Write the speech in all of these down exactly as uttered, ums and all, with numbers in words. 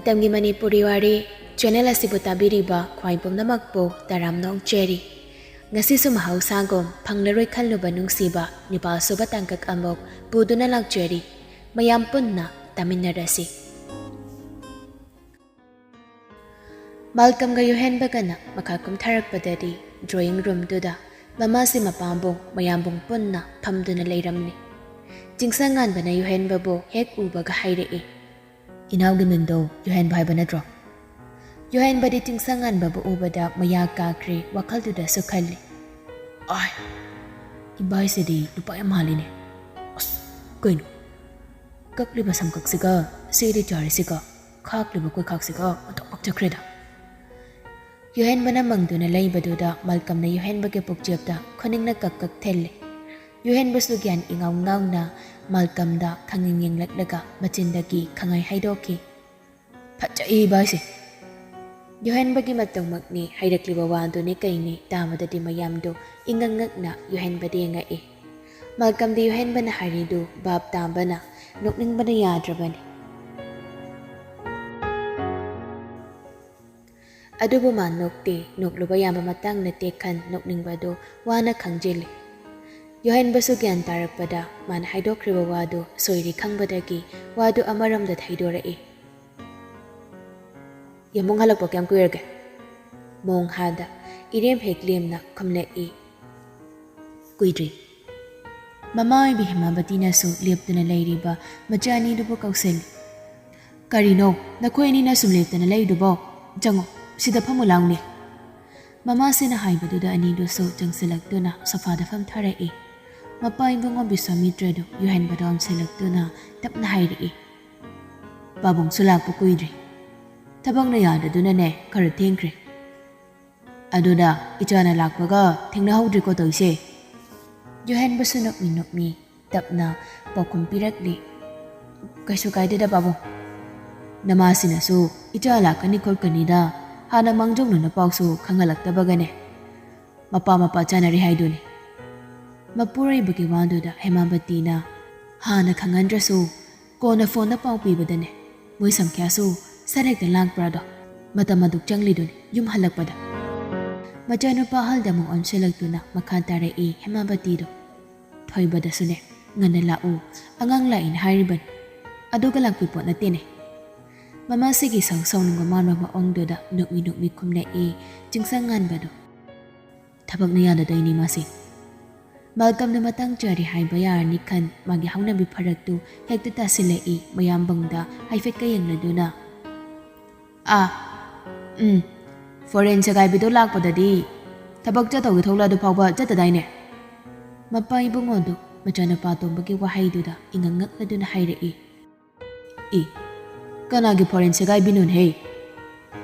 ꯃꯇꯝꯒꯤ ꯃꯅꯤꯄꯨꯔꯤ ꯋꯥꯔꯤ ꯆꯦꯅꯦꯜ ꯑꯁꯤꯕꯨ ꯇꯥꯕꯤꯔꯤꯕ ꯈ꯭ꯋꯥꯏ ꯄꯨꯝꯅꯃꯛꯄꯨ ꯇꯔꯥꯝꯅ ꯑꯣꯛꯆꯔꯤ꯫ ꯉꯁꯤꯁꯨ ꯃꯍꯧꯁꯥꯒꯨꯝ ꯐꯪꯂꯔꯣꯏ ꯈꯜꯂꯨꯕ ꯅꯨꯡꯁꯤꯕ ꯅꯤꯄꯥꯜ ꯁꯨꯕ ꯇꯥꯡꯀꯛ ꯑꯃꯨꯛ ꯄꯨꯗꯨꯅ ꯂꯥꯛꯆꯔꯤ꯫ ꯃꯌꯥꯝ ꯄꯨꯟꯅ ꯇꯥꯃꯤꯟꯅꯔꯁꯤ꯫ ꯃꯥꯜꯀꯝꯒ ꯌꯨꯍꯦꯟꯕꯒꯅ ꯃꯈꯥ ꯀꯨꯝꯊꯔꯛꯄꯗꯗꯤ drawing roomꯗꯨꯗ ꯃꯃꯥꯁꯤ ꯃꯄꯥꯕꯨꯡ ꯃꯌꯥꯝꯕꯨꯡ ꯄꯨꯟꯅ ꯐꯝꯗꯨꯅ ꯂꯩꯔꯝꯃꯤ꯫ ꯆꯤꯡꯁꯪ ꯉꯥꯟꯕꯅ ꯌꯨꯍꯦꯟꯕꯕꯨ ꯍꯦꯛ ꯎꯕꯒ ꯍꯥꯏꯔꯛꯏ, "ꯏꯅꯥꯎꯒꯤ ꯃꯤꯡꯗꯣ ꯌꯨꯍꯦꯟꯕ ꯍꯥꯏꯕ ꯅꯠꯇ꯭ꯔꯣ?" ꯌꯨꯍꯦꯟꯕꯗꯤ ꯆꯤꯡꯁꯪ ꯉꯥꯟꯕꯕꯨ ꯎꯕꯗ ꯃꯌꯥ ꯀꯥꯈ꯭ꯔꯦ, ꯋꯥꯈꯜꯗꯨꯗꯁꯨ ꯈꯜꯂꯤ, "ꯑꯥꯏ, ꯏꯕꯥꯏꯁꯤꯗꯤ ꯅꯨꯄꯥ ꯌꯥꯝ ꯃꯥꯜꯂꯤꯅꯦ꯫ ꯑꯁ, ꯀꯩꯅꯣ? ꯀꯛꯂꯤꯕ ꯁꯝꯀꯛꯁꯤꯒ, ꯁꯦꯠꯂꯤ ꯆꯥꯔꯤꯁꯤꯒ, ꯈꯥꯛꯂꯤꯕ ꯀꯣꯏꯈꯥꯛꯁꯤꯒ ꯑꯣꯟꯊꯣꯛ ꯄꯛꯆꯈ꯭ꯔꯦꯗ꯫" ꯌꯨꯍꯦꯟꯕꯅ ꯃꯪꯗꯨꯅ ꯂꯩꯕꯗꯨꯗ ꯃꯥꯜꯀꯝꯅ ꯌꯨꯍꯦꯟꯕꯒꯤ ꯄꯨꯛꯆꯦꯞꯇ ꯈꯨꯅꯤꯡꯅ ꯀꯛ ꯀꯛ ꯊꯤꯜꯂꯤ꯫ ꯌꯨꯍꯦꯟꯕꯁꯨ ꯒ꯭ꯌꯥꯟ ꯏꯉꯥꯎ ꯉꯥꯎꯅ ꯃꯥꯜꯀꯝꯗ ꯈꯪꯌꯦꯡ ꯌꯦꯡꯂꯛꯂꯒ ꯃꯆꯤꯟꯗꯒꯤ ꯈꯪꯍꯥꯏ ꯍꯥꯏꯗꯣꯛꯈꯤ, "ꯐꯖꯩ ꯏꯕꯥꯏꯁꯦ!" ꯌꯨꯍꯦꯟꯕꯒꯤ ꯃꯇꯧꯃꯛꯅꯤ, ꯍꯥꯏꯔꯛꯂꯤꯕ ꯋꯥꯗꯨꯅꯤ ꯀꯩꯅꯤ ꯇꯥꯕꯗꯗꯤ ꯃꯌꯥꯝꯗꯨ ꯏꯉꯛ ꯉꯛꯅ ꯌꯨꯍꯦꯟꯕꯗ ꯌꯦꯡꯉꯛꯏ꯫ ꯃꯥꯜꯀꯝꯗꯤ ꯌꯨꯍꯦꯟꯕꯅ ꯍꯥꯏꯔꯤꯗꯨ ꯚꯥꯞ ꯇꯥꯕꯅ ꯅꯣꯛꯅꯤꯡꯕꯅ ꯌꯥꯗ꯭ꯔꯕꯅꯤ꯫ ꯑꯗꯨꯕꯨ ꯃꯥ ꯅꯣꯛꯇꯦ, ꯅꯣꯛꯂꯨꯕ ꯌꯥꯕ ꯃꯇꯥꯡ ꯅꯠꯇꯦ ꯈꯟ ꯅꯣꯛꯅꯤꯡꯕꯗꯨ ꯋꯥꯅ ꯈꯪꯖꯤꯜꯂꯤ꯫ ꯌꯨꯍꯦꯟꯕꯁꯨ ꯒ꯭ꯌꯥꯟ ꯇꯥꯔꯛꯄꯗ ꯃꯥꯅ ꯍꯥꯏꯗꯣꯛꯈ꯭ꯔꯤꯕ ꯋꯥꯗꯨ ꯁꯣꯏꯔꯦ ꯈꯪꯕꯗꯒꯤ ꯋꯥꯗꯨ ꯑꯃꯔꯣꯝꯗ ꯊꯩꯗꯣꯔꯛꯏ꯫ "ꯌꯥꯝꯕꯨꯡ ꯍꯜꯂꯛꯄ ꯀꯌꯥꯝ ꯀꯨꯏꯔꯒꯦ?" ꯃꯣꯡ ꯍꯥꯗ ꯏꯔꯦꯝ ꯍꯦꯛ ꯂꯦꯝꯅ ꯈꯨꯝꯂꯛꯏ, "ꯀꯨꯏꯗ꯭ꯔꯤ꯫" ꯃꯃꯥ ꯑꯣꯏꯕꯤ ꯍꯦꯃꯥꯕꯇꯤꯅꯁꯨ ꯂꯦꯞꯇꯨꯅ ꯂꯩꯔꯤꯕ ꯃꯆꯥ ꯑꯅꯤꯗꯨꯕꯨ ꯀꯧꯁꯤꯜꯂꯤ꯫ "ꯀꯔꯤꯅꯣ ꯅꯈꯣꯏ ꯑꯅꯤꯅ ꯁꯨꯝ ꯂꯦꯞꯇꯅ ꯂꯩꯗꯨꯕꯣ? ꯆꯪꯉꯣ, ꯁꯤꯗ ꯐꯝꯃꯨ ꯂꯥꯎꯅꯦ꯫" ꯃꯃꯥꯁꯤꯅ ꯍꯥꯏꯕꯗꯨꯗ ꯑꯅꯤꯗꯨꯁꯨ ꯆꯪꯁꯤꯜꯂꯛꯇꯨꯅ ꯁꯣꯐꯥꯗ ꯐꯝꯊꯔꯛꯏ꯫ ꯃꯄꯥ ꯏꯕꯨꯡꯉꯣ ꯕꯤꯁ꯭ꯋꯥꯃꯤꯇ꯭ꯔꯗꯨ ꯌꯨꯍꯦꯟꯕꯗ ꯑꯣꯟꯁꯤꯜꯂꯛꯇꯨꯅ ꯇꯞꯅ ꯍꯥꯏꯔꯛꯏ, "ꯄꯥꯕꯨꯡꯁꯨ ꯂꯥꯛꯄ ꯀꯨꯏꯗ꯭ꯔꯤ꯫ ꯊꯕꯛꯅ ꯌꯥꯗꯗꯨꯅꯅꯦ ꯈꯔ ꯊꯦꯡꯈ꯭ꯔꯦ꯫ ꯑꯗꯨꯅ ꯏꯆꯥꯅ ꯂꯥꯛꯄꯒ ꯊꯦꯡꯅꯍꯧꯗ꯭ꯔꯤꯀꯣ ꯇꯧꯏꯁꯦ꯫" ꯌꯨꯍꯦꯟꯕꯁꯨ ꯅꯣꯛꯃꯤ ꯅꯣꯛꯃꯤ ꯇꯞꯅ ꯄꯥꯎꯈꯨꯝ ꯄꯤꯔꯛꯂꯤ, "ꯀꯩꯁꯨ ꯀꯥꯏꯗꯦꯗ ꯄꯥꯕꯨꯡ꯫ ꯅꯃꯥꯁꯤꯅꯁꯨ ꯏꯆꯥ ꯂꯥꯛꯀꯅꯤ ꯈꯣꯠꯀꯅꯤꯗ ꯍꯥꯟꯅ ꯃꯥꯡꯖꯧꯅꯅ ꯄꯥꯎꯁꯨ ꯈꯪꯍꯜꯂꯛꯇꯕꯒꯅꯦ ꯃꯄꯥ ꯃꯄꯥ ꯆꯥꯅꯔꯤ ꯍꯥꯏꯗꯨꯅꯤ꯫" ꯃꯄꯨꯔꯣꯏꯕꯒꯤ ꯋꯥꯗꯨꯗ ꯍꯦꯃꯥꯕꯇꯤꯅ, "ꯍꯥꯟꯅ ꯈꯪꯍꯟꯗ꯭ꯔꯁꯨ ꯀꯣꯟꯅ ꯐꯣꯟꯗ ꯄꯥꯎ ꯄꯤꯕꯗꯅꯦ ꯃꯣꯏ ꯁꯪꯈ꯭ꯌꯥꯁꯨ ꯁꯠ ꯍꯦꯛꯇ ꯂꯥꯛꯄ꯭ꯔꯥꯗꯣ? ꯃꯇꯝ ꯑꯗꯨꯛ ꯆꯪꯂꯤꯗꯨꯅꯤ ꯌꯨꯝ ꯍꯜꯂꯛꯄꯗ꯫ ꯃꯆꯥꯅꯨꯄꯥ ꯑꯍꯜꯗ ꯑꯃꯨꯛ ꯑꯣꯟꯁꯤꯜꯂꯛꯇꯨꯅ ꯃꯈꯥ ꯇꯥꯔꯛꯏ ꯍꯦꯃꯥꯕꯇꯤꯗꯣ꯫ ꯊꯣꯏꯕꯗꯁꯨꯅꯦ, "ꯉꯟꯅ ꯂꯥꯛꯎ, ꯑꯉꯥꯡ ꯂꯥꯛꯏꯅ ꯍꯥꯏꯔꯤꯕꯅꯤ꯫ ꯑꯗꯨꯒ ꯂꯥꯛꯄꯤ ꯄꯣꯠ ꯅꯠꯇꯦꯅꯦ꯫" ꯃꯃꯥꯁꯤꯒꯤ ꯁꯥꯎ ꯁꯥꯎꯅꯤꯡꯕ ꯃꯥꯟꯕ ꯃꯑꯣꯡꯗꯨꯗ ꯅꯣꯛꯃꯤ ꯅꯣꯛꯃꯤ ꯈꯨꯝꯂꯛꯏ ꯆꯤꯡꯁꯪ ꯉꯥꯟꯕꯗꯣ꯫ "ꯊꯕꯛꯅ ꯌꯥꯗꯗꯣꯏꯅꯤ ꯃꯥꯁꯤ꯫" ꯃꯥꯜꯀꯝꯅ ꯃꯇꯥꯡ ꯆꯥꯔꯦ ꯍꯥꯏꯕ ꯌꯥꯔꯅꯤ ꯈꯟ ꯃꯥꯒꯤ ꯍꯧꯅꯕꯤ ꯐꯔꯛꯇꯨ ꯍꯦꯛꯇ ꯇꯥꯁꯤꯜꯂꯛꯏ ꯃꯌꯥꯝꯕꯨꯡꯗ ꯍꯥꯏꯐꯦꯠꯀ ꯌꯦꯡꯂꯗꯨꯅ꯫ "ꯑꯥ, ꯎꯝ, ꯐꯣꯔꯦꯟ ꯁꯦꯒꯥꯏꯕꯤꯗꯣ ꯂꯥꯛꯄꯗꯗꯤ ꯊꯕꯛ ꯆꯠꯇꯧꯒꯤ ꯊꯣꯛꯂꯛꯑꯗꯨ ꯐꯥꯎꯕ ꯆꯠꯇꯗꯥꯏꯅꯦ?" ꯃꯄꯥ ꯏꯕꯨꯡꯉꯣꯗꯨ ꯃꯆꯥꯅꯨꯄꯥ ꯑꯇꯣꯝꯕꯒꯤ ꯋꯥꯍꯩꯗꯨꯗ ꯏꯉꯛ ꯉꯛꯂꯗꯨꯅ ꯍꯥꯏꯔꯛꯏ꯫ "ꯏ, ꯀꯅꯥꯒꯤ ꯐꯣꯔꯦꯟ ꯁꯦꯒꯥꯏꯕꯤꯅꯣꯅꯦꯍꯦ?"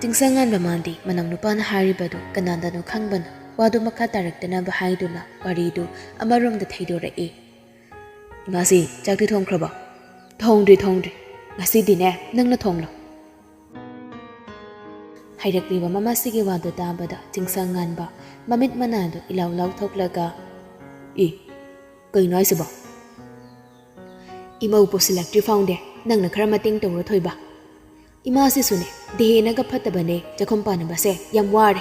ꯆꯤꯡꯁꯪ ꯉꯥꯟꯕ ꯃꯥꯟꯗꯤ ꯃꯅꯥꯎ ꯅꯨꯄꯥꯅ ꯍꯥꯏꯔꯤꯕꯗꯨ ꯀꯅꯥꯗꯅꯣ ꯈꯪꯕꯅ ꯋꯥꯗꯨ ꯃꯈꯥ ꯇꯥꯔꯛꯇꯅꯕ ꯍꯥꯏꯗꯨꯅ ꯋꯥꯔꯤꯗꯨ ꯑꯃꯔꯣꯝꯗ ꯊꯩꯗꯣꯔꯛꯏ꯫ "ꯏꯃꯥꯁꯤ, ꯆꯥꯛꯇꯤ ꯊꯣꯡꯈ꯭ꯔꯕꯣ?" "ꯊꯣꯡꯗ꯭ꯔꯤ, ꯊꯣꯡꯗ꯭ꯔꯤ꯫ ꯉꯁꯤꯗꯤꯅꯦ, ꯅꯪꯅ ꯊꯣꯡꯂꯣ꯫" ꯍꯥꯏꯔꯛꯂꯤꯕ ꯃꯃꯥꯁꯤꯒꯤ ꯋꯥꯗꯨ ꯇꯥꯕꯗ ꯆꯤꯡꯁꯪ ꯉꯥꯟꯕ ꯃꯃꯤꯠ ꯃꯅꯥꯗꯨ ꯏꯂꯥꯎ ꯂꯥꯎꯊꯣꯛꯂꯒ, "ꯏ, ꯀꯩꯅꯣ ꯍꯥꯏꯁꯤꯕꯣ? ꯏꯃꯧ ꯄꯨꯁꯤꯜꯂꯛꯇ꯭ꯔꯤ ꯐꯥꯎꯗꯦ ꯅꯪꯅ ꯈꯔ ꯃꯇꯦꯡ ꯇꯧꯔꯣ ꯊꯣꯏꯕ꯫ ꯏꯃꯥꯁꯤꯁꯨꯅꯦ, ꯗꯤꯍꯦꯅꯒ ꯐꯠꯇꯕꯅꯦ, ꯆꯥꯛꯈꯨꯝ ꯄꯥꯟꯅꯕꯁꯦ ꯌꯥꯝ ꯋꯥꯔꯦ꯫"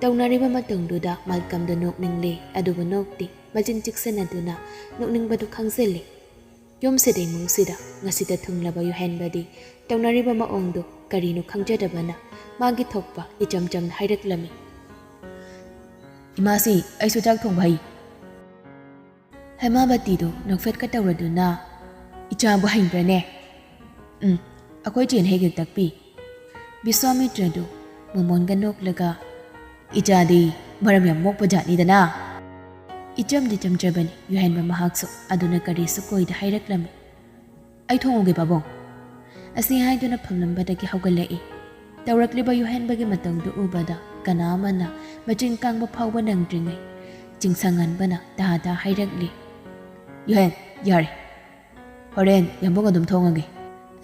ꯇꯧꯅꯔꯤꯕ ꯃꯇꯧꯗꯨꯗ ꯃꯥꯜꯀꯝꯗ ꯅꯣꯛꯅꯤꯡꯂꯦ, ꯑꯗꯨꯕꯨ ꯅꯣꯛꯇꯦ, ꯃꯆꯤꯟ ꯆꯤꯛꯁꯤꯟꯅꯗꯨꯅ ꯅꯣꯛꯅꯤꯡꯕꯗꯨ ꯈꯪꯖꯤꯜꯂꯤ꯫ ꯌꯨꯝꯁꯤꯗ ꯏꯃꯨꯡꯁꯤꯗ ꯉꯁꯤꯗ ꯊꯨꯡꯂꯕ ꯌꯨꯍꯦꯟꯕꯗꯤ ꯇꯧꯅꯔꯤꯕ ꯃꯑꯣꯡꯗꯨ ꯀꯔꯤꯅꯣ ꯈꯪꯖꯗꯕꯅ ꯃꯥꯒꯤ ꯊꯣꯛꯄ ꯏꯆꯝ ꯆꯝꯅ ꯍꯥꯏꯔꯛꯂꯝꯃꯤ꯫ "ꯏꯃꯥꯁꯤ, ꯑꯩꯁꯨ ꯆꯥꯛ ꯊꯣꯡꯕ ꯍꯩ꯫" ꯍꯦꯃꯥꯕꯇꯤꯗꯨ ꯅꯣꯛꯐꯦꯠꯀ ꯇꯧꯔꯗꯨꯅ, "ꯏꯆꯥꯕꯨ ꯍꯩꯕ꯭ꯔꯅꯦ?" "ꯎꯝ, ꯑꯩꯈꯣꯏ ꯆꯦꯅ ꯍꯦꯛ ꯍꯦꯛ ꯇꯥꯛꯄꯤ꯫" ꯕꯤꯁ꯭ꯋꯥꯃꯤꯇ꯭ꯔꯗꯨ ꯃꯣꯃꯣꯟꯒ ꯅꯣꯛꯂꯒ, "ꯏꯆꯥꯗꯤ ꯃꯔꯝ ꯌꯥꯝ ꯃꯣꯛꯄ ꯖꯥꯠꯅꯤꯗꯅ꯫" ꯏꯆꯝꯗꯤ ꯆꯝꯖꯕꯅꯤ ꯌꯨꯍꯦꯟꯕ ꯃꯍꯥꯛꯁꯨ, ꯑꯗꯨꯅ ꯀꯔꯤꯁꯨ ꯀꯣꯏꯗ ꯍꯥꯏꯔꯛꯂꯝꯃꯤ꯫ "ꯑꯩ ꯊꯣꯡꯉꯨꯒꯦ ꯄꯥꯕꯨꯡ꯫" ꯑꯁꯤ ꯍꯥꯏꯗꯨꯅ ꯐꯝꯂꯝꯕꯗꯒꯤ ꯍꯧꯒꯠꯂꯛꯏ꯫ ꯇꯧꯔꯛꯂꯤꯕ ꯌꯨꯍꯦꯟꯕꯒꯤ ꯃꯇꯧꯗꯨ ꯎꯕꯗ ꯀꯅꯥ ꯑꯃꯅ ꯃꯆꯤꯟ ꯀꯥꯡꯕ ꯐꯥꯎꯕ ꯅꯪꯗ꯭ꯔꯤꯉꯩ ꯆꯤꯡꯁꯪ ꯉꯟꯕꯅ ꯇꯥ ꯇꯥ ꯍꯥꯏꯔꯛꯂꯤ꯫ "ꯌꯨꯍꯦꯟ, ꯌꯥꯔꯦ꯫ ꯍꯣꯔꯦꯟ ꯌꯥꯝꯕꯨꯡ ꯑꯗꯨꯝ ꯊꯣꯡꯉꯒꯦ꯫"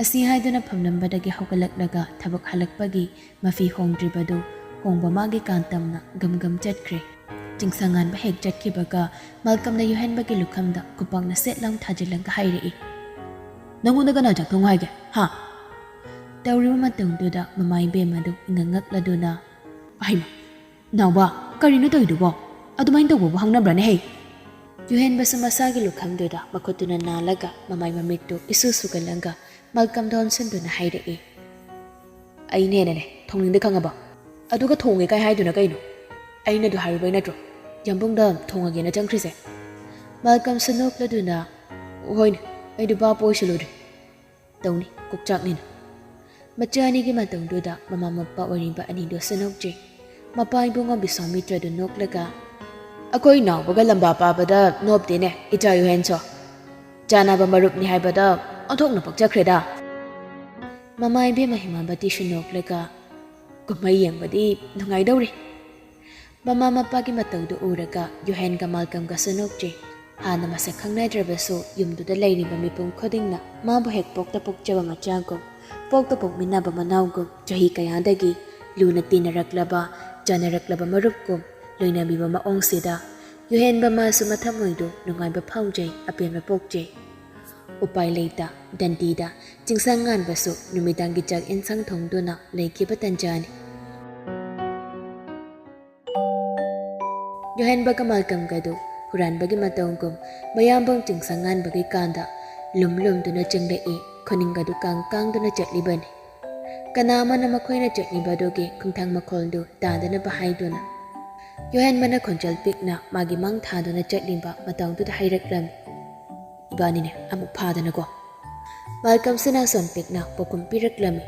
ꯑꯁꯤ ꯍꯥꯏꯗꯨꯅ ꯐꯝꯂꯝꯕꯗꯒꯤ ꯍꯧꯒꯠꯂꯛꯂꯒ ꯊꯕꯛ ꯍꯜꯂꯛꯄꯒꯤ ꯃꯐꯤ ꯍꯣꯡꯗ꯭ꯔꯤꯕꯗꯨ ꯍꯣꯡꯕ ꯃꯥꯒꯤ ꯀꯥꯟ ꯇꯝꯅ ꯒꯝ ꯒꯝ ꯆꯠꯈ꯭ꯔꯦ꯫ ꯆꯤꯡꯁꯪ ꯉꯥꯟꯕ ꯍꯦꯛ ꯆꯠꯈꯤꯕꯒ ꯃꯥꯜꯀꯝꯅ ꯌꯨꯍꯦꯟꯕꯒꯤ ꯂꯨꯈꯝꯗ ꯈꯨꯄꯥꯛꯅ ꯁꯦꯠ ꯂꯥꯎ ꯊꯥꯖꯤꯜꯂꯒ ꯍꯥꯏꯔꯛꯏ, "ꯅꯪꯉꯣꯟꯗ ꯀꯅꯥ ꯆꯥꯛ ꯊꯣꯡꯉꯨ ꯍꯥꯏꯒꯦ, ꯍꯥ?" ꯇꯧꯔꯤꯕ ꯃꯇꯝꯗꯨꯗ ꯃꯃꯥ ꯏꯕꯦꯝꯃꯗꯨ ꯏꯉꯛꯉꯛꯂꯗꯨꯅ, "ꯑꯍꯩꯃ, ꯅꯥꯎꯕ, ꯀꯔꯤꯅꯣ ꯇꯧꯔꯤꯗꯨꯕꯣ? ꯑꯗꯨꯃꯥꯏꯅ ꯇꯧꯕꯕꯨ ꯍꯧꯅꯕ꯭ꯔꯅꯦ ꯍꯩ?" ꯌꯨꯍꯦꯟꯕꯁꯨ ꯃꯁꯥꯒꯤ ꯂꯨꯈꯝꯗꯨꯗ ꯃꯈꯨꯠꯇꯨꯅ ꯅꯥꯜꯂꯒ ꯃꯃꯥꯏ ꯃꯃꯤꯠꯇꯨ ꯏꯁꯨ ꯁꯨꯒꯜꯂꯒ ꯃꯜꯀꯝꯗ ꯑꯣꯟꯁꯤꯟꯗꯨꯅ ꯍꯥꯏꯔꯛꯏ, "ꯑꯩꯅꯦꯅꯅꯦ, ꯊꯣꯡꯅꯤꯡꯗꯦ ꯈꯪꯉꯕ? ꯑꯗꯨꯒ ꯊꯣꯡꯉꯦ ꯀꯥꯏ ꯍꯥꯏꯗꯨꯅ ꯀꯩꯅꯣ? ꯑꯩꯅ ꯑꯗꯨ ꯍꯥꯏꯔꯨꯕꯩ ꯅꯠꯇ꯭ꯔꯣ ꯌꯥꯝꯕꯨꯡꯗ ꯊꯣꯡꯉꯒꯦꯅ ꯆꯪꯈ꯭ꯔꯤꯁꯦ?" ꯃꯜꯀꯝꯁꯨ ꯅꯣꯛꯂꯗꯨꯅ, "ꯍꯣꯏꯅꯦ, ꯑꯩꯗꯤ ꯚꯥꯞ ꯑꯣꯏꯁꯤꯜꯂꯨꯗ꯭ꯔꯦ꯫ ꯇꯧꯅꯤ, ꯀꯣꯛꯆꯥꯛꯅꯤꯅ꯫" ꯃꯆꯥ ꯑꯅꯤꯒꯤ ꯃꯇꯧꯗꯨꯗ ꯃꯃꯥ ꯃꯄꯥ ꯑꯣꯏꯔꯤꯕ ꯑꯅꯤꯗꯨꯁꯨ ꯅꯣꯛꯆꯩ꯫ ꯃꯄꯥ ꯏꯕꯨꯡꯉꯣ ꯕꯤꯁ꯭ꯋꯥꯃꯤꯇ꯭ꯔꯗꯨ ꯅꯣꯛꯂꯒ, "ꯑꯩꯈꯣꯏ ꯅꯥꯎꯕꯒ ꯂꯝꯕꯥ ꯄꯥꯕꯗ ꯅꯣꯞꯇꯦꯅꯦ, ꯏꯆꯥ ꯌꯨꯍꯦꯟꯁꯨ꯫ ꯆꯥꯅꯕ ꯃꯔꯨꯞꯅꯤ ꯍꯥꯏꯕꯗ ꯑꯣꯟꯊꯣꯛꯅ ꯄꯛꯆꯈ꯭ꯔꯦꯗ꯫" ꯃꯃꯥ ꯏꯕꯦꯝꯃ ꯍꯤꯃꯥꯕꯇꯤꯁꯨ ꯅꯣꯛꯂꯒ, "ꯀꯨꯝꯍꯩ ꯌꯦꯡꯕꯗꯤ ꯅꯨꯡꯉꯥꯏꯗꯧꯔꯤ꯫" ꯃꯃꯥ ꯃꯄꯥꯒꯤ ꯃꯇꯧꯗꯨ ꯎꯔꯒ ꯌꯨꯍꯦꯟꯒ ꯃꯥꯜꯀꯝꯒꯁꯨ ꯅꯣꯛꯆꯩ꯫ ꯍꯥꯟꯅ ꯃꯁꯛ ꯈꯪꯅꯗ꯭ꯔꯕꯁꯨ ꯌꯨꯝꯗꯨꯗ ꯂꯩꯔꯤꯕ ꯃꯤꯄꯨꯝ ꯈꯨꯗꯤꯡꯅ ꯃꯥꯕꯨ ꯍꯦꯛ ꯄꯣꯛꯇ ꯄꯣꯛꯆꯕ ꯃꯆꯥꯒꯨꯝ, ꯄꯣꯛꯇ ꯄꯣꯛꯃꯤꯟꯅꯕ ꯃꯅꯥꯎꯒꯨꯝ, ꯆꯍꯤ ꯀꯌꯥꯗꯒꯤ ꯂꯨꯅ ꯇꯤꯟꯅꯔꯛꯂꯕ, ꯆꯥꯟꯅꯔꯛꯂꯕ ꯃꯔꯨꯞꯀꯨꯝ ꯂꯣꯏꯅꯕꯤꯕ ꯃꯑꯣꯡꯁꯤꯗ ꯌꯨꯍꯦꯟꯕ ꯃꯥꯁꯨ ꯃꯊꯃꯣꯏꯗꯨ ꯅꯨꯡꯉꯥꯏꯕ ꯐꯥꯎꯖꯩ ꯑꯄꯦꯟꯕ ꯄꯣꯛꯆꯩ꯫ ꯎꯄꯥꯏ ꯂꯩꯇ ꯗꯟꯗꯤꯗ ꯆꯤꯡꯁꯪ ꯉꯥꯟꯕꯁꯨ ꯅꯨꯃꯤꯗꯥꯡꯒꯤ ꯆꯥꯛ ꯏꯟꯁꯥꯡ ꯊꯣꯡꯗꯨꯅ ꯂꯩꯈꯤꯕ ꯇꯟꯖꯥꯅꯤ꯫ ꯌꯨꯍꯦꯟꯕꯒ ꯃꯥꯜꯀꯝꯒꯗꯨ ꯍꯨꯔꯥꯟꯕꯒꯤ ꯃꯇꯧꯒꯨꯝ ꯃꯌꯥꯝꯕꯨꯡ ꯆꯤꯡꯁꯪ ꯉꯥꯟꯕꯒꯤ ꯀꯥꯟꯗ ꯂꯨꯝ ꯂꯨꯝꯗꯨꯅ ꯆꯪꯂꯛꯏ, ꯈꯨꯅꯤꯡꯒꯗꯨ ꯀꯥꯡ ꯀꯥꯡꯗꯨꯅ ꯆꯠꯂꯤꯕꯅꯤ꯫ ꯀꯅꯥ ꯑꯃꯅ ꯃꯈꯣꯏꯅ ꯆꯠꯂꯤꯕꯗꯨꯒꯤ ꯈꯣꯡꯊꯥꯡ ꯃꯈꯣꯜꯗꯨ ꯇꯥꯗꯅꯕ ꯍꯥꯏꯗꯨꯅ꯫ ꯌꯨꯍꯦꯟꯕꯅ ꯈꯣꯟꯖꯦꯜ ꯄꯤꯛꯅ ꯃꯥꯒꯤ ꯃꯥꯡ ꯊꯥꯗꯨꯅ ꯆꯠꯂꯤꯕ ꯃꯇꯧꯗꯨꯗ ꯍꯥꯏꯔꯛꯂꯝꯃꯤ, "ꯏꯕꯥꯅꯤꯅꯦ ꯑꯃꯨꯛ ꯐꯥꯗꯅꯀꯣ꯫" ꯃꯥꯜꯀꯝꯁꯤꯅ ꯑꯁꯣꯟ ꯄꯤꯛꯅ ꯄꯥꯎꯈꯨꯝ ꯄꯤꯔꯛꯂꯝꯃꯤ,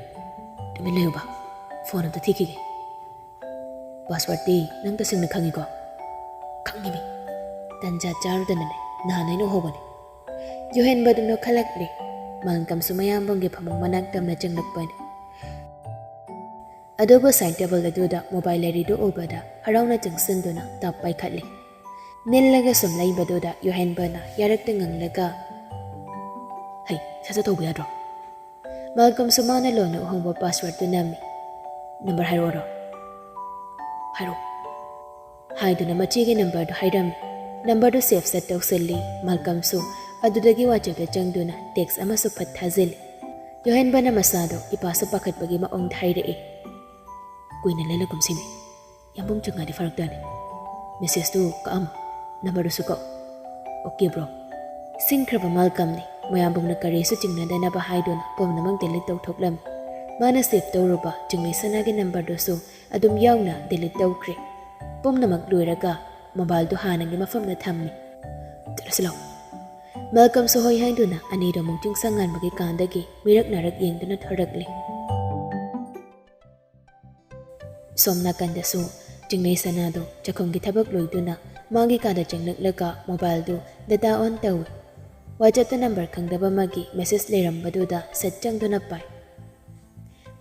"ꯇꯨꯃꯤꯟ ꯂꯩꯌꯨꯕ, ꯐꯣꯟ ꯑꯝꯇ ꯊꯤꯈꯤꯒꯦ꯫ ꯄꯥꯁꯋꯥꯔꯗꯇꯤ ꯅꯪ ꯇꯁꯦꯡꯅ ꯈꯪꯉꯤꯀꯣ?" "ꯈꯪꯉꯤꯃꯤ꯫ ꯇꯟꯖꯥ ꯆꯥꯔꯨꯗꯅꯅꯦ ꯅꯍꯥꯟ ꯑꯩꯅ ꯎꯍꯧꯕꯅꯤ꯫" ꯌꯨꯍꯦꯟꯕꯗꯨ ꯅꯣꯛꯈꯠꯂꯛꯂꯦ꯫ ꯃꯥꯜꯀꯝꯁꯨ ꯃꯌꯥꯝꯕꯨꯡꯒꯤ ꯐꯃꯨꯡ ꯃꯅꯥꯛ ꯇꯝꯅ ꯆꯪꯂꯛꯄꯅꯤ꯫ ꯑꯗꯨꯕꯨ ꯁꯥꯏꯟ ꯇꯦꯕꯜ ꯑꯗꯨꯗ ꯃꯣꯕꯥꯏꯜ ꯂꯩꯔꯤꯗꯨ ꯎꯕꯗ ꯍꯔꯥꯎꯅ ꯆꯪꯁꯤꯟꯗꯨꯅ ꯇꯞ ꯄꯥꯏꯈꯠꯂꯦ꯫ ꯅꯤꯜꯂꯒ ꯁꯨꯝ ꯂꯩꯕꯗꯨꯗ ꯌꯨꯍꯦꯟꯕꯅ ꯌꯥꯔꯛꯇ ꯉꯪꯂꯒ, "ꯍꯩ, ꯁꯠ ꯁꯠ ꯇꯧꯕ ꯌꯥꯗ꯭ꯔꯣ?" ꯃꯥꯜꯀꯝꯁꯨ ꯃꯥꯅ ꯂꯣꯟꯅ ꯎꯍꯧꯕ ꯄꯥꯁꯋꯥꯔꯗꯇꯨ ꯅꯝꯃꯤ꯫ "ꯅꯝꯕꯔ ꯍꯥꯏꯔꯛꯑꯣꯔꯣ?" "ꯍꯥꯏꯔꯛꯑꯣ꯫" ꯍꯥꯏꯗꯨꯅ ꯃꯆꯦꯒꯤ ꯅꯝꯕꯔꯗꯨ ꯍꯥꯏꯔꯝꯃꯤ꯫ ꯅꯝꯕꯔꯗꯨ ꯁꯦꯞ ꯁꯠ ꯇꯧꯁꯤꯜꯂꯤ꯫ ꯃꯥꯜꯀꯝꯁꯨ ꯑꯗꯨꯗꯒꯤ ꯋꯥꯆꯦꯞꯇ ꯆꯪꯗꯨꯅ ꯇꯦꯛꯁ ꯑꯃꯁꯨ ꯐꯠ ꯊꯥꯖꯤꯜꯂꯤ꯫ ꯌꯣꯍꯦꯟꯕꯅ ꯃꯁꯥꯗꯣ ꯏꯄꯥꯁꯨ ꯄꯥꯈꯠꯄꯒꯤ ꯃꯑꯣꯡꯗ ꯍꯥꯏꯔꯛꯏ꯫ ꯀꯨꯏꯅ ꯂꯩꯂꯒꯨꯝꯁꯤꯅꯦ꯫ ꯌꯥꯝꯕꯨꯡ ꯆꯪꯉꯗꯤ ꯐꯔꯛ ꯇꯥꯅꯤ꯫ ꯃꯦꯁꯦꯖꯇꯨ ꯀꯛꯑꯝꯃꯣ꯫ ꯅꯝꯕꯔꯗꯨꯁꯨ ꯀꯛꯑꯣ꯫ Okay bro. ꯁꯤꯡꯈ꯭ꯔꯕ ꯃꯥꯜꯀꯝꯅꯤ꯫ ꯃꯌꯥꯝꯕꯨꯡꯅ ꯀꯔꯤꯁꯨ ꯆꯤꯡꯅꯗꯅꯕ ꯍꯥꯏꯗꯨꯅ ꯄꯨꯝꯅꯃꯛ ꯗꯤꯂꯤꯠ ꯇꯧꯊꯣꯛꯂꯝꯃꯤ꯫ ꯃꯥꯅ ꯁꯦꯚ ꯇꯧꯔꯨꯕ ꯆꯤꯡꯂꯩ ꯁꯅꯥꯒꯤ ꯅꯝꯕꯔꯗꯨꯁꯨ ꯑꯗꯨꯝ ꯌꯥꯎꯅ ꯗꯤꯂꯤꯠ ꯇꯧꯈ꯭ꯔꯦ꯫ ꯄꯨꯝꯅꯃꯛ ꯂꯣꯏꯔꯒ ꯃꯣꯕꯥꯏꯜꯗꯨ ꯍꯥꯟꯅꯒꯤ ꯃꯐꯝꯗ ꯊꯝꯃꯤ꯫ ꯆꯠꯂꯁꯤ ꯂꯥꯎ꯫ ꯃꯦꯜꯀꯝꯁꯨ ꯍꯣꯏ ꯍꯥꯏꯗꯨꯅ ꯑꯅꯤꯗꯣ ꯑꯃꯨꯛ ꯆꯤꯡꯁꯪ ꯉꯥꯟꯕꯒꯤ ꯀꯥꯟꯗꯒꯤ ꯃꯤꯔꯛ ꯅꯥꯔꯛ ꯌꯦꯡꯗꯨꯅ ꯊꯣꯔꯛꯂꯤ꯫ ꯁꯣꯝ ꯅꯥꯀꯟꯗꯁꯨ ꯆꯤꯡꯂꯩ ꯁꯅꯥꯗꯣ ꯆꯥꯛꯈꯨꯝꯒꯤ ꯊꯕꯛ ꯂꯣꯏꯗꯨꯅ ꯃꯥꯒꯤ ꯀꯥꯗ ꯆꯪꯂꯛꯂꯒ ꯃꯣꯕꯥꯏꯜꯗꯨ ꯗꯇꯥ ꯑꯣꯟ ꯇꯧꯏ꯫ ꯋꯥꯆꯦꯞꯇ ꯅꯝꯕꯔ ꯈꯪꯗꯕ ꯑꯃꯒꯤ ꯃꯦꯁꯦꯖ ꯂꯩꯔꯝꯕꯗꯨꯗ ꯁꯠ ꯆꯪꯗꯨꯅ ꯄꯥꯏ꯫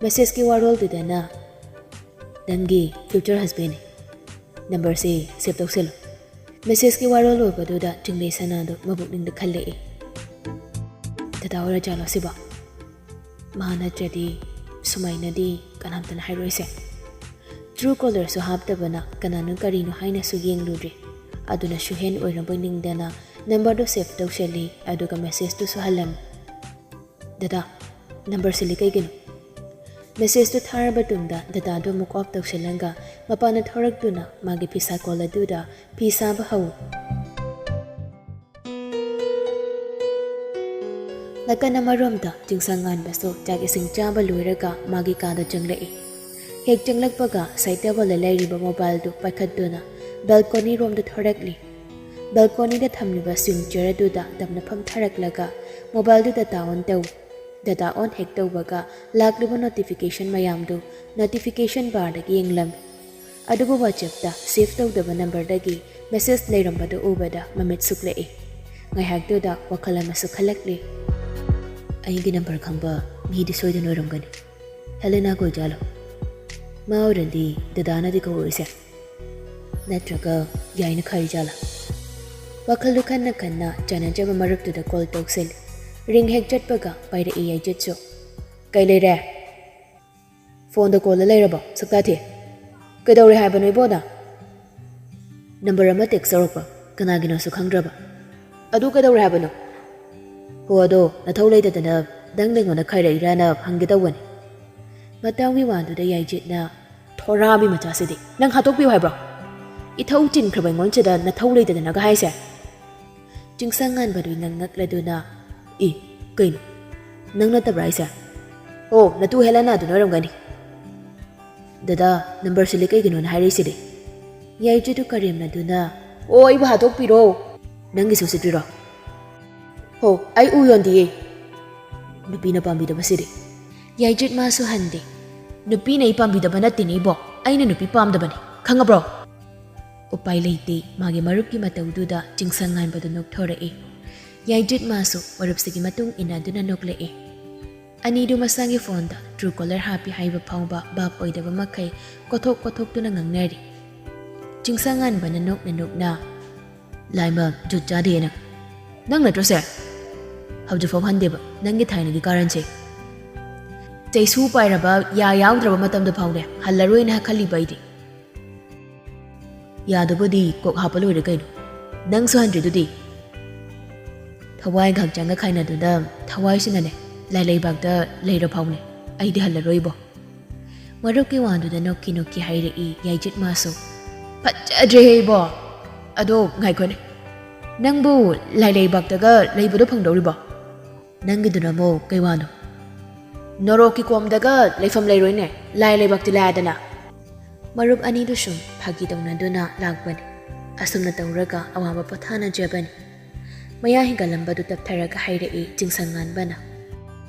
ꯃꯦꯁꯦꯖꯀꯤ ꯋꯥꯔꯣꯜꯗꯨꯗꯅ, "ꯅꯪꯒꯤ ꯐ꯭ꯌꯨꯆꯔ ꯍꯁꯕꯦꯟꯅꯤ꯫ ꯅꯝꯕꯔꯁꯤ ꯁꯦꯚ ꯇꯧꯁꯜꯂꯨ"꯫ ꯃꯦꯁꯦꯖꯀꯤ ꯋꯥꯔꯣꯜ ꯑꯣꯏꯕꯗꯨꯗ ꯆꯤꯡꯂꯩ ꯁꯅꯥꯗꯣ ꯃꯕꯨꯛꯅꯤꯡꯗ ꯈꯜꯂꯛꯏ꯫ ꯗꯇꯥ ꯑꯣꯏꯔ ꯖꯥꯠꯂꯣ ꯁꯤꯕꯣ? ꯃꯥ ꯅꯠꯇ꯭ꯔꯗꯤ ꯁꯨꯃꯥꯏꯅꯗꯤ ꯀꯅꯥꯝꯇꯅ ꯍꯥꯏꯔꯣꯏꯁꯦ꯫ ꯇ꯭ꯔꯨ ꯀꯣꯂꯔꯁꯨ ꯍꯥꯞꯇꯕꯅ ꯀꯅꯥꯅꯣ ꯀꯔꯤꯅꯣ ꯍꯥꯏꯅꯁꯨ ꯌꯦꯡꯂꯨꯗ꯭ꯔꯤ꯫ ꯑꯗꯨꯅ ꯁꯨꯍꯦꯟ ꯑꯣꯏꯔꯕꯣꯏ ꯅꯤꯡꯗꯅ ꯅꯝꯕꯔꯗꯣ ꯁꯦꯚ ꯇꯧꯁꯜꯂꯤ, ꯑꯗꯨꯒ ꯃꯦꯁꯦꯖꯇꯨꯁꯨ ꯍꯜꯂꯝꯃꯤ꯫ "ꯗꯗꯥ, ꯅꯝꯕꯔ ꯁꯤꯜꯂꯤ ꯀꯩꯒꯤꯅꯣ?" ꯃꯦꯁꯦꯖꯇꯨ ꯊꯥꯔꯕ ꯇꯨꯡꯗ ꯗꯇꯥꯗꯨ ꯑꯃꯨꯛ ꯑꯣꯐ ꯇꯧꯁꯤꯜꯂꯒ ꯃꯄꯥꯟꯗ ꯊꯣꯔꯛꯇꯨꯅ ꯃꯥꯒꯤ ꯐꯤꯁꯥ ꯀꯣꯜ ꯑꯗꯨꯗ ꯐꯤ ꯁꯥꯕ ꯍꯧꯏ꯫ ꯅꯥꯀꯟ ꯑꯃꯔꯣꯝꯗ ꯆꯤꯡꯁꯪ ꯉꯥꯟꯕꯁꯨ ꯆꯥꯛ ꯏꯁꯤꯡ ꯆꯥꯕ ꯂꯣꯏꯔꯒ ꯃꯥꯒꯤ ꯀꯥꯗ ꯆꯪꯂꯛꯏ꯫ ꯍꯦꯛ ꯆꯪꯂꯛꯄꯒ ꯁꯥꯏꯠ ꯇꯦꯕꯜꯗ ꯂꯩꯔꯤꯕ ꯃꯣꯕꯥꯏꯜꯗꯨ ꯄꯥꯏꯈꯠꯇꯨꯅ ꯕꯦꯜꯀꯣꯅꯤ ꯔꯣꯝꯗ ꯊꯣꯔꯛꯂꯤ꯫ ꯕꯦꯜꯀꯣꯅꯤꯗ ꯊꯝꯂꯤꯕ ꯁ꯭ꯋꯤꯡ ꯆꯤꯌꯔ ꯑꯗꯨꯗ ꯇꯞꯅ ꯐꯝꯊꯔꯛꯂꯒ ꯃꯣꯕꯥꯏꯜꯗꯨ ꯗꯇꯥ ꯑꯣꯟ ꯇꯧꯏ꯫ ꯗꯇꯥ ꯑꯣꯟ ꯍꯦꯛ ꯇꯧꯕꯒ ꯂꯥꯛꯂꯤꯕ ꯅꯣꯇꯤꯐꯤꯀꯦꯁꯟ ꯃꯌꯥꯝꯗꯨ ꯅꯣꯇꯤꯐꯤꯀꯦꯁꯟ ꯕꯥꯔꯗꯒꯤ ꯌꯦꯡꯂꯝꯃꯤ꯫ ꯑꯗꯨꯕꯨ ꯋꯥꯆꯦꯞꯇ ꯁꯦꯚ ꯇꯧꯗꯕ ꯅꯝꯕꯔꯗꯒꯤ ꯃꯦꯁꯦꯖ ꯂꯩꯔꯝꯕꯗꯨ ꯎꯕꯗ ꯃꯃꯤꯠ ꯁꯨꯛꯂꯛꯏ꯫ ꯉꯥꯏꯍꯥꯛꯇꯨꯗ ꯋꯥꯈꯜ ꯑꯃꯁꯨ ꯈꯜꯂꯛꯂꯤ꯫ "ꯑꯩꯒꯤ ꯅꯝꯕꯔ ꯈꯪꯕ ꯃꯤꯗꯤ ꯁꯣꯏꯗꯅ ꯑꯣꯏꯔꯝꯒꯅꯤ꯫ ꯍꯦꯂꯦꯅꯥ ꯀꯣꯏꯖꯥꯂꯣ? ꯃꯥ ꯑꯣꯏꯔꯗꯤ ꯗꯗꯥꯅꯗꯤ ꯀꯧꯔꯣꯏꯁꯦ꯫ ꯅꯠꯇ꯭ꯔꯒ ꯌꯥꯏꯅ ꯈꯥꯏꯔꯤꯖꯥꯠꯂꯥ?" ꯋꯥꯈꯜꯗꯨ ꯈꯟꯅ ꯈꯟꯅ ꯆꯥꯟꯅꯖꯕ ꯃꯔꯛꯇꯨꯗ ꯀꯣꯜ ꯇꯧꯁꯤꯜꯂꯤ꯫ ꯔꯤꯡ ꯍꯦꯛ ꯆꯠꯄꯒ ꯄꯥꯏꯔꯛꯏ ꯌꯥꯏꯖꯠꯁꯨ꯫ "ꯀꯩ ꯂꯩꯔꯦ? ꯐꯣꯟꯗ ꯀꯣꯜꯗ ꯂꯩꯔꯕꯣ, ꯁꯛꯇꯥꯊꯤ? ꯀꯩꯗꯧꯔꯦ ꯍꯥꯏꯕꯅꯣ ꯏꯕꯣꯗ?" ꯅꯝꯕꯔ ꯑꯃ ꯇꯦꯛꯁ ꯇꯧꯔꯛꯄ, ꯀꯅꯥꯒꯤꯅꯣꯁꯨ ꯈꯪꯗ꯭ꯔꯕ꯫ "ꯑꯗꯨ ꯀꯩꯗꯧꯔꯦ ꯍꯥꯏꯕꯅꯣ?" "ꯍꯣ, ꯑꯗꯣ ꯅꯊꯧ ꯂꯩꯇꯗꯅ "ꯅꯪ ꯑꯩꯉꯣꯟꯗ ꯈꯥꯏꯔꯛꯏꯔꯥꯅ ꯍꯪꯒꯦ ꯇꯧꯕꯅꯤ꯫" ꯃꯇꯝꯒꯤ ꯋꯥꯗꯨꯗ ꯌꯥꯏꯖꯤꯠꯅ, "ꯊꯣꯔꯥꯕꯤ ꯃꯆꯥꯁꯤꯗꯤ, ꯅꯪ ꯍꯥꯠꯇꯣꯛꯄꯤꯌꯨ ꯍꯥꯏꯕ꯭ꯔꯣ? ꯏꯊꯧ ꯆꯤꯟꯈ꯭ꯔꯕ ꯑꯩꯉꯣꯟꯁꯤꯗ ꯅꯊꯧ ꯂꯩꯇꯗꯅꯒ ꯍꯥꯏꯁꯦ?" ꯆꯤꯡꯁꯪ ꯉꯥꯟꯕꯗꯨ ꯉꯛꯉꯛꯂꯗꯨꯅ, "ꯏ, ꯀꯩꯅꯣ? ꯅꯪ ꯅꯠꯇꯕ꯭ꯔꯥ ꯍꯥꯏꯁꯦ? ꯑꯣ, ꯅꯇꯨ ꯍꯦꯂꯦꯅꯥꯗꯨꯅ ꯑꯣꯏꯔꯝꯒꯅꯤ꯫" "ꯗꯗꯥ, ꯅꯝꯕꯔ ꯁꯤꯜꯂꯤ ꯀꯩꯒꯤꯅꯣꯅ ꯍꯥꯏꯔꯛꯏꯁꯤꯗꯤ?" ꯌꯥꯏꯖꯤꯠꯇꯨ ꯀꯔꯦꯝꯅꯗꯨꯅ, "ꯑꯣ, ꯑꯩꯕꯨ ꯍꯥꯠꯇꯣꯛꯄꯤꯔꯣ꯫" "ꯅꯪꯒꯤꯁꯨ ꯁꯤꯠꯇ꯭ꯔꯤꯔꯣ?" "ꯍꯣ, ꯑꯩ ꯎ ꯌꯣꯟꯗꯤꯌꯦ꯫" ꯅꯨꯄꯤꯅ ꯄꯥꯝꯕꯤꯗꯕꯁꯤꯗꯤ꯫ ꯌꯥꯏꯖꯤꯠ ꯃꯥꯁꯨ ꯍꯟꯗꯦ꯫ "ꯅꯨꯄꯤꯅ ꯑꯩ ꯄꯥꯝꯕꯤꯗꯕ ꯅꯠꯇꯦꯅꯦ ꯏꯕꯣ, ꯑꯩꯅ ꯅꯨꯄꯤ ꯄꯥꯝꯗꯕꯅꯤ, ꯈꯪꯉꯕ꯭ꯔꯣ?" ꯎꯄꯥꯏ ꯂꯩꯇꯦ, ꯃꯥꯒꯤ ꯃꯔꯨꯞꯀꯤ ꯃꯇꯧꯗꯨꯗ ꯆꯤꯡꯁꯪ ꯉꯥꯟꯕꯗꯨ ꯅꯣꯛꯊꯣꯔꯛꯏ꯫ ꯌꯥꯏꯖꯤꯠ ꯃꯥꯁꯨ ꯃꯔꯨꯞꯁꯤꯒꯤ ꯃꯇꯨꯡ ꯏꯟꯅꯗꯨꯅ ꯅꯣꯛꯂꯛꯏ꯫ ꯑꯅꯤꯗꯨ ꯃꯁꯥꯒꯤ ꯐꯣꯟꯗ Truecaller ꯍꯥꯞꯄꯤ ꯍꯥꯏꯕ ꯐꯥꯎꯕ ꯚꯥꯞ ꯑꯣꯏꯗꯕ ꯃꯈꯩ ꯀꯣꯊꯣꯛ ꯀꯣꯊꯣꯛꯇꯨꯅ ꯉꯥꯡꯅꯔꯤ꯫ ꯆꯤꯡꯁꯪ ꯉꯥꯟꯕꯅ ꯅꯣꯛꯅ ꯅꯣꯛꯅ, "ꯂꯥꯏꯃ, ꯖꯨꯠ ꯆꯥꯗꯦ ꯅꯪ꯫ ꯅꯪ ꯅꯠꯇ꯭ꯔꯣ ꯁꯦ? ꯍꯧꯖꯤꯛꯐꯥꯎ ꯍꯟꯗꯦꯕ ꯅꯪꯒꯤ ꯊꯥꯏꯅꯒꯤ ꯀꯥꯔꯟꯁꯦ꯫ ꯆꯩꯁꯨ ꯄꯥꯏꯔꯕ ꯌꯥ ꯌꯥꯎꯗ꯭ꯔꯕ ꯃꯇꯝꯗ ꯐꯥꯎꯅꯦ ꯍꯜꯂꯔꯣꯏꯅ ꯈꯜꯂꯤꯕ ꯑꯩꯗꯤ꯫ ꯌꯥꯗꯨꯕꯨꯗꯤ ꯀꯣꯛ ꯍꯥꯞꯄ ꯂꯣꯏꯔꯦ ꯀꯩꯅꯣ꯫ ꯅꯪꯁꯨ ꯍꯟꯗ꯭ꯔꯤꯗꯨꯗꯤ꯫ ꯊꯋꯥꯏꯒ ꯍꯛꯆꯥꯡꯒ ꯈꯥꯏꯅꯗꯨꯅ ꯊꯋꯥꯏꯁꯤꯅꯅꯦ ꯂꯥꯏ ꯂꯩꯕꯥꯛꯇ ꯂꯩꯔ ꯐꯥꯎꯅꯦ ꯑꯩꯗꯤ ꯍꯜꯂꯔꯣꯏꯕꯣ꯫" ꯃꯔꯨꯞꯀꯤ ꯋꯥꯗꯨꯗ ꯅꯣꯛꯈꯤ ꯅꯣꯛꯈꯤ ꯍꯥꯏꯔꯛꯏ ꯌꯥꯏꯖꯤꯠ ꯃꯥꯁꯨ꯫ "ꯐꯖꯗ꯭ꯔꯦꯍꯦ ꯏꯕꯣ꯫ ꯑꯗꯣ ꯉꯥꯏꯈꯣꯅꯦ, ꯅꯪꯕꯨ ꯂꯥꯏ ꯂꯩꯕꯥꯛꯇꯒ ꯂꯩꯕꯗꯣ ꯐꯪꯗꯧꯔꯤꯕꯣ? ꯅꯪꯒꯤꯗꯨꯅ ꯑꯃꯨꯛ ꯀꯩ ꯋꯥꯅꯣ? ꯅꯣꯔꯣꯛꯀꯤ ꯀꯣꯝꯗꯒ ꯂꯩꯐꯝ ꯂꯩꯔꯣꯏꯅꯦ, ꯂꯥꯏ ꯂꯩꯕꯥꯛꯇꯤ ꯂꯥꯏꯗꯅ꯫" ꯃꯔꯨꯞ ꯑꯅꯤꯗꯨ ꯁꯨꯝ ꯐꯥꯒꯤ ꯇꯧꯅꯗꯨꯅ ꯂꯥꯛꯄꯅꯤ꯫ ꯑꯁꯨꯝꯅ ꯇꯧꯔꯒ ꯑꯋꯥꯕ ꯄꯣꯊꯥꯅꯖꯕꯅꯤ꯫ ꯃꯌꯥ ꯍꯤꯒꯠꯂꯝꯕꯗꯨ ꯇꯞꯊꯔꯒ ꯍꯥꯏꯔꯛꯏ ꯆꯤꯡꯁꯪ ꯉꯥꯟꯕꯅ,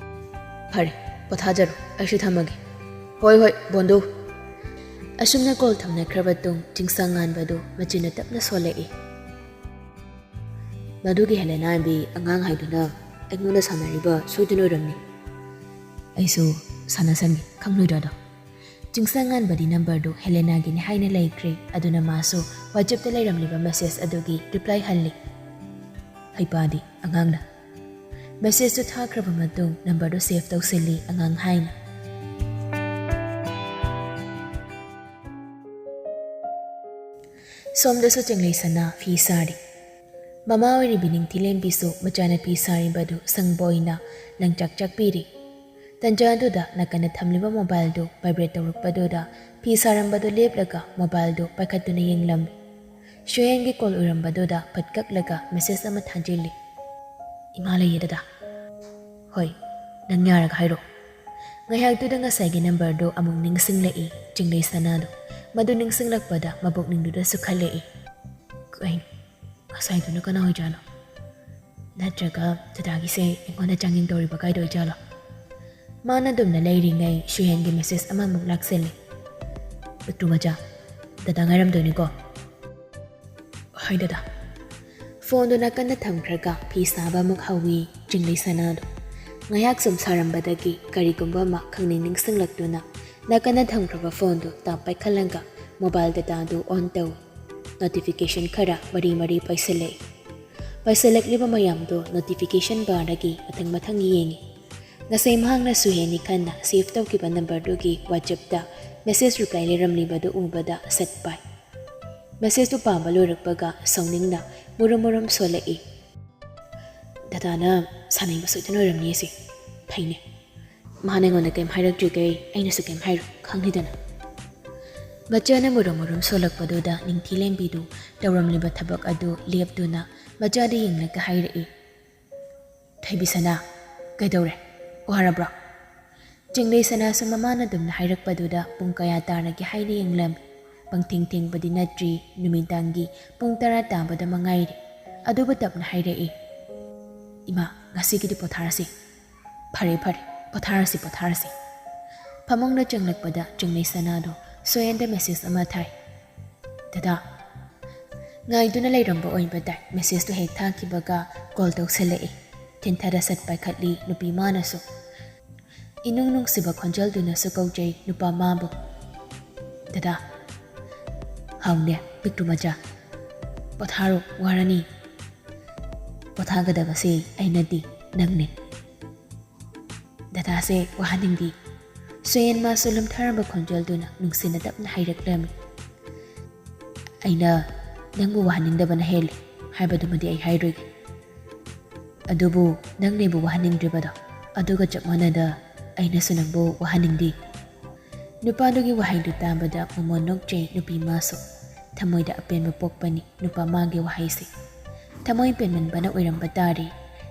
"ꯐꯔꯦ, ꯄꯣꯊꯥꯖꯔꯣ, ꯑꯩꯁꯨ ꯊꯝꯃꯒꯦ꯫" "ꯍꯣꯏ ꯍꯣꯏ, ꯕꯣꯟꯗꯨ꯫" ꯑꯁꯨꯝꯅ ꯀꯣꯜ ꯊꯝꯅꯈ꯭ꯔꯕ ꯇꯨꯡ ꯆꯤꯡꯁꯪ ꯉꯥꯟꯕꯗꯨ ꯃꯆꯤꯟꯅ ꯇꯞꯅ ꯁꯣꯜꯂꯛꯏ꯫ "ꯃꯗꯨꯒꯤ ꯍꯦꯂꯦꯅꯥ ꯍꯥꯏꯕꯤ ꯑꯉꯥꯡ ꯍꯥꯏꯗꯨꯅ ꯑꯩꯉꯣꯟꯗ ꯁꯥꯟꯅꯔꯤꯕ ꯁꯣꯏꯗꯅ ꯑꯣꯏꯔꯝꯅꯤ꯫ ꯑꯩꯁꯨ ꯁꯥꯟꯅꯁꯟꯒꯦ, ꯈꯪꯂꯣꯏꯗ꯭ꯔꯥꯗꯣ꯫" ꯆꯤꯡꯁꯪ ꯉꯥꯟꯕꯗꯤ ꯅꯝꯕꯔꯗꯨ ꯍꯦꯂꯦꯅꯥꯒꯤꯅꯤ ꯍꯥꯏꯅ ꯂꯩꯈ꯭ꯔꯦ꯫ ꯑꯗꯨꯅ ꯃꯥꯁꯨ WhatsApp-ꯇ ꯂꯩꯔꯝꯂꯤꯕ message ꯑꯗꯨꯒꯤ reply ꯍꯜꯂꯤ꯫ ꯍꯩꯄꯥꯗꯤ ꯑꯉꯥꯡꯅ꯫ Message-ꯇꯨ ꯊꯥꯈ꯭ꯔꯕ ꯃꯇꯨꯡ ꯅꯝꯕꯔꯗꯨ save ꯇꯧꯁꯤꯜꯂꯤ ꯑꯉꯥꯡ ꯍꯥꯏꯅ꯫ ꯁꯣꯝꯗꯁꯨ ꯆꯤꯡꯂꯩꯁꯅꯥ ꯐꯤ ꯁꯥꯔꯤ꯫ ꯃꯃꯥ ꯑꯣꯏꯔꯤꯕꯤ ꯅꯤꯡꯊꯤꯂꯦꯝꯕꯤꯁꯨ ꯃꯆꯥꯅ ꯐꯤ ꯁꯥꯔꯤꯕꯗꯨ ꯁꯪꯕ ꯑꯣꯏꯅ ꯂꯪꯆꯥꯛ ꯆꯥꯛꯄꯤꯔꯤ꯫ ꯇꯟꯖꯥꯗꯨꯗ ꯅꯥꯀꯟꯗ ꯊꯝꯂꯤꯕ ꯃꯣꯕꯥꯏꯜꯗꯨ vibrate ꯇꯧꯔꯛꯄꯗꯨꯗ ꯐꯤ ꯁꯥꯔꯝꯕꯗꯨ ꯂꯦꯞꯂꯒ ꯃꯣꯕꯥꯏꯜꯗꯨ ꯄꯥꯏꯈꯠꯇꯨꯅ ꯌꯦꯡꯂꯝꯃꯤ꯫ ꯁꯨꯍꯦꯟꯒꯤ ꯀꯣꯜ ꯑꯣꯏꯔꯝꯕꯗꯨꯗ ꯐꯠ ꯀꯛꯂꯒ ꯃꯦꯁꯦꯖ ꯑꯃ ꯊꯥꯖꯤꯜꯂꯤ꯫ "ꯏꯃꯥ ꯂꯩꯌꯦ ꯗꯗꯥ꯫ ꯍꯣꯏ, ꯅꯪ ꯌꯥꯔꯒ ꯍꯥꯏꯔꯣ꯫" ꯉꯥꯏꯍꯥꯛꯇꯨꯗ ꯉꯁꯥꯏꯒꯤ ꯅꯝꯕꯔꯗꯨ ꯑꯃꯨꯛ ꯅꯤꯡꯁꯤꯡꯂꯛꯏ ꯆꯤꯡꯂꯩ ꯁꯅꯥꯗꯣ꯫ ꯃꯗꯨ ꯅꯤꯡꯁꯤꯡꯂꯛꯄꯗ ꯃꯄꯨꯛꯅꯤꯡꯗꯨꯗ ꯁꯨꯈꯠꯂꯛꯏ꯫ "ꯀꯩꯅꯣ, ꯉꯁꯥꯏꯗꯨꯅ ꯀꯅꯥ ꯑꯣꯏꯖꯥꯠꯅꯣ? ꯅꯠꯇ꯭ꯔꯒ ꯗꯗꯥꯒꯤꯁꯦ ꯑꯩꯉꯣꯟꯗ ꯆꯥꯡꯌꯦꯡ ꯇꯧꯔꯤꯕ ꯀꯥꯏꯗ ꯑꯣꯏꯖꯥꯠꯂꯣ?" ꯃꯥꯅ ꯑꯗꯨꯝꯅ ꯂꯩꯔꯤꯉꯩ ꯁꯨꯍꯦꯟꯒꯤ ꯃꯦꯁꯦꯖ ꯑꯃꯃꯨꯛ ꯂꯥꯛꯁꯤꯜꯂꯤ꯫ "ꯄꯤꯛꯇ꯭ꯔꯨ ꯃꯆꯥ, ꯗꯗꯥ ꯉꯥꯏꯔꯝꯗꯣꯏꯅꯤꯀꯣ꯫" "ꯍꯣꯏ ꯗꯗꯥ꯫" ꯐꯣꯟꯗꯨ ꯅꯥꯀꯟꯗ ꯊꯝꯈ꯭ꯔꯒ ꯐꯤ ꯁꯥꯕ ꯑꯃꯨꯛ ꯍꯧꯏ ꯆꯤꯡꯂꯩ ꯁꯅꯥꯗꯣ꯫ ꯉꯥꯏꯍꯥꯛ ꯁꯨꯝ ꯁꯥꯔꯝꯕꯗꯒꯤ ꯀꯔꯤꯒꯨꯝꯕ ꯑꯃ ꯈꯪꯅꯤꯡ ꯅꯤꯡꯁꯤꯡꯂꯛꯇꯨꯅ ꯅꯥꯀꯟꯗ ꯊꯝꯈ꯭ꯔꯕ ꯐꯣꯟꯗꯨ ꯇꯥꯞ ꯄꯥꯏꯈꯠꯂꯒ ꯃꯣꯕꯥꯏꯜ ꯗꯇꯥꯗꯨ ꯑꯣꯟ ꯇꯧꯏ꯫ ꯅꯣꯇꯤꯐꯤꯀꯦꯁꯟ ꯈꯔ ꯃꯔꯤ ꯃꯔꯤ ꯄꯥꯏꯁꯤꯜꯂꯛꯏ꯫ ꯄꯥꯏꯁꯤꯜꯂꯛꯂꯤꯕ ꯃꯌꯥꯝꯗꯨ ꯅꯣꯇꯤꯐꯤꯀꯦꯁꯟ ꯕꯥꯔꯗꯒꯤ ꯃꯊꯪ ꯃꯊꯪ ꯌꯦꯡꯏ꯫ ꯉꯁꯥꯏ ꯃꯍꯥꯛꯅ ꯁꯨꯍꯦꯟꯅꯤ ꯈꯟꯅ ꯁꯦꯚ ꯇꯧꯈꯤꯕ ꯅꯝꯕꯔꯗꯨꯒꯤ ꯋꯥꯆꯦꯞꯇ ꯃꯦꯁꯦꯖ ꯔꯤꯄ꯭ꯂꯥꯏ ꯂꯩꯔꯝꯂꯤꯕꯗꯨ ꯎꯕꯗ ꯁꯠ ꯄꯥꯏ꯫ ꯃꯦꯁꯦꯖꯇꯨ ꯄꯥꯕ ꯂꯣꯏꯔꯛꯄꯒ ꯁꯥꯎꯅꯤꯡꯅ ꯃꯨꯔꯨꯝ ꯃꯨꯔꯨꯝ ꯁꯣꯜꯂꯛꯏ꯫ "ꯗꯗꯥꯅ ꯁꯥꯟꯅꯩꯕ ꯁꯣꯏꯗꯅ ꯑꯣꯏꯔꯝꯅꯤ ꯑꯁꯤ꯫ ꯐꯩꯅꯦ꯫ ꯃꯥꯅ ꯑꯩꯉꯣꯟꯗ ꯀꯩꯝ ꯍꯥꯏꯔꯛꯇ꯭ꯔꯤꯈꯩ ꯑꯩꯅꯁꯨ ꯀꯩꯝ ꯍꯥꯏꯔꯣꯏ, ꯈꯪꯉꯤꯗꯅ꯫" ꯃꯆꯥꯅ ꯃꯨꯔꯨꯝ ꯃꯨꯔꯨꯝ ꯁꯣꯜꯂꯛꯄꯗꯨꯗ ꯅꯤꯡꯊꯤꯂꯦꯝꯕꯤꯗꯨ ꯇꯧꯔꯝꯂꯤꯕ ꯊꯕꯛ ꯑꯗꯨ ꯂꯦꯞꯇꯨꯅ ꯃꯆꯥꯗ ꯌꯦꯡꯂꯒ ꯍꯥꯏꯔꯛꯏ꯫ "ꯊꯣꯏꯕꯤ ꯁꯅꯥ, ꯀꯩꯗꯧꯔꯦ? ꯋꯥꯔꯕ꯭ꯔꯣ?" ꯆꯤꯡꯂꯩ ꯁꯅꯥꯁꯨ ꯃꯃꯥꯅ ꯑꯗꯨꯝꯅ ꯍꯥꯏꯔꯛꯄꯗꯨꯗ ꯄꯨꯡ ꯀꯌꯥ ꯇꯥꯔꯒꯦ ꯍꯥꯏꯅ ꯌꯦꯡꯂꯝꯃꯤ꯫ ꯄꯪꯊꯦꯡ ꯊꯦꯡꯕꯗꯤ ꯅꯠꯇ꯭ꯔꯤ, ꯅꯨꯃꯤꯗꯥꯡꯒꯤ ꯄꯨꯡ ꯇꯔꯥ ꯇꯥꯕꯗ ꯃꯉꯥꯏꯔꯦ꯫ ꯑꯗꯨꯕꯨ ꯇꯞꯅ ꯍꯥꯏꯔꯛꯏ, "ꯏꯃꯥ, ꯉꯁꯤꯒꯤꯗꯤ ꯄꯣꯊꯥꯔꯁꯤ꯫" "ꯐꯔꯦ ꯐꯔꯦ, ꯄꯣꯊꯥꯔꯁꯤ ꯄꯣꯊꯥꯔꯁꯤ꯫" ꯐꯃꯨꯡꯗ ꯆꯪꯂꯛꯄꯗ ꯆꯤꯡꯂꯩ ꯁꯅꯥꯗꯣ ꯁꯣꯌꯦꯟꯗ ꯃꯦꯁꯦꯖ ꯑꯃ ꯊꯥꯏ꯫ "ꯗꯗꯥ꯫" ꯉꯥꯏꯗꯨꯅ ꯂꯩꯔꯝꯕ ꯑꯣꯏꯕ ꯇꯥꯏ꯫ ꯃꯦꯁꯦꯖꯇꯨ ꯍꯦꯛ ꯊꯥꯈꯤꯕꯒ ꯀꯣꯜ ꯇꯧꯁꯜꯂꯛꯏ꯫ ꯊꯤꯟꯊꯔ ꯁꯠ ꯄꯥꯏꯈꯠꯂꯤ ꯅꯨꯄꯤ ꯃꯥꯅꯁꯨ꯫ ꯏꯅꯨꯡ ꯅꯨꯡꯁꯤꯕ ꯈꯣꯟꯖꯦꯜꯗꯨꯅꯁꯨ ꯀꯧꯖꯩ ꯅꯨꯄꯥ ꯃꯥꯕꯨ꯫ "ꯗꯗꯥ꯫" "ꯍꯥꯎꯅꯦ, ꯄꯤꯛꯇ꯭ꯔꯨ ꯃꯆꯥ꯫ ꯄꯣꯊꯥꯔꯣ, ꯋꯥꯔꯅꯤ꯫" "ꯄꯣꯊꯥꯒꯗꯕꯁꯦ ꯑꯩ ꯅꯠꯇꯦ, ꯅꯪꯅꯦ꯫" "ꯗꯗꯥꯁꯦ ꯋꯥꯍꯟꯅꯤꯡꯗꯦ꯫" ꯁꯣꯌꯦꯟ ꯃꯥꯁꯨ ꯂꯨꯝꯊꯔꯕ ꯈꯣꯟꯖꯦꯜꯗꯨꯅ ꯅꯨꯡꯁꯤꯅ ꯇꯞꯅ ꯍꯥꯏꯔꯛꯂꯝꯃꯤ꯫ "ꯑꯩꯅ ꯅꯪꯕꯨ ꯋꯥꯍꯟꯅꯤꯡꯗꯕꯅ ꯍꯦꯜꯂꯤ꯫ ꯍꯥꯏꯕꯗꯨꯃꯗꯤ ꯑꯩ ꯍꯥꯏꯔꯣꯏꯒꯦ꯫ ꯑꯗꯨꯕꯨ ꯅꯪꯅ ꯑꯩꯕꯨ ꯋꯥꯍꯟꯅꯤꯡꯗ꯭ꯔꯤꯕꯗꯣ, ꯑꯗꯨꯒ ꯆꯞ ꯃꯥꯟꯅꯗ ꯑꯩꯅꯁꯨ ꯅꯪꯕꯨ ꯋꯥꯍꯟꯅꯤꯡꯗꯦ꯫ ꯅꯨꯄꯥꯗꯨꯒꯤ ꯋꯥꯍꯩꯗꯨ ꯇꯥꯕꯗ ꯃꯃꯣꯟ ꯅꯣꯛꯆꯩ ꯅꯨꯄꯤ ꯃꯥꯁꯨ꯫ ꯊꯃꯣꯏꯗ ꯑꯄꯦꯟꯕ ꯄꯣꯛꯄꯅꯤ ꯅꯨꯄꯥ ꯃꯥꯒꯤ ꯋꯥꯍꯩꯁꯦ꯫ ꯊꯃꯣꯏ ꯄꯦꯟꯃꯟꯕꯅ ꯑꯣꯏꯔꯝꯕ ꯇꯥꯔꯦ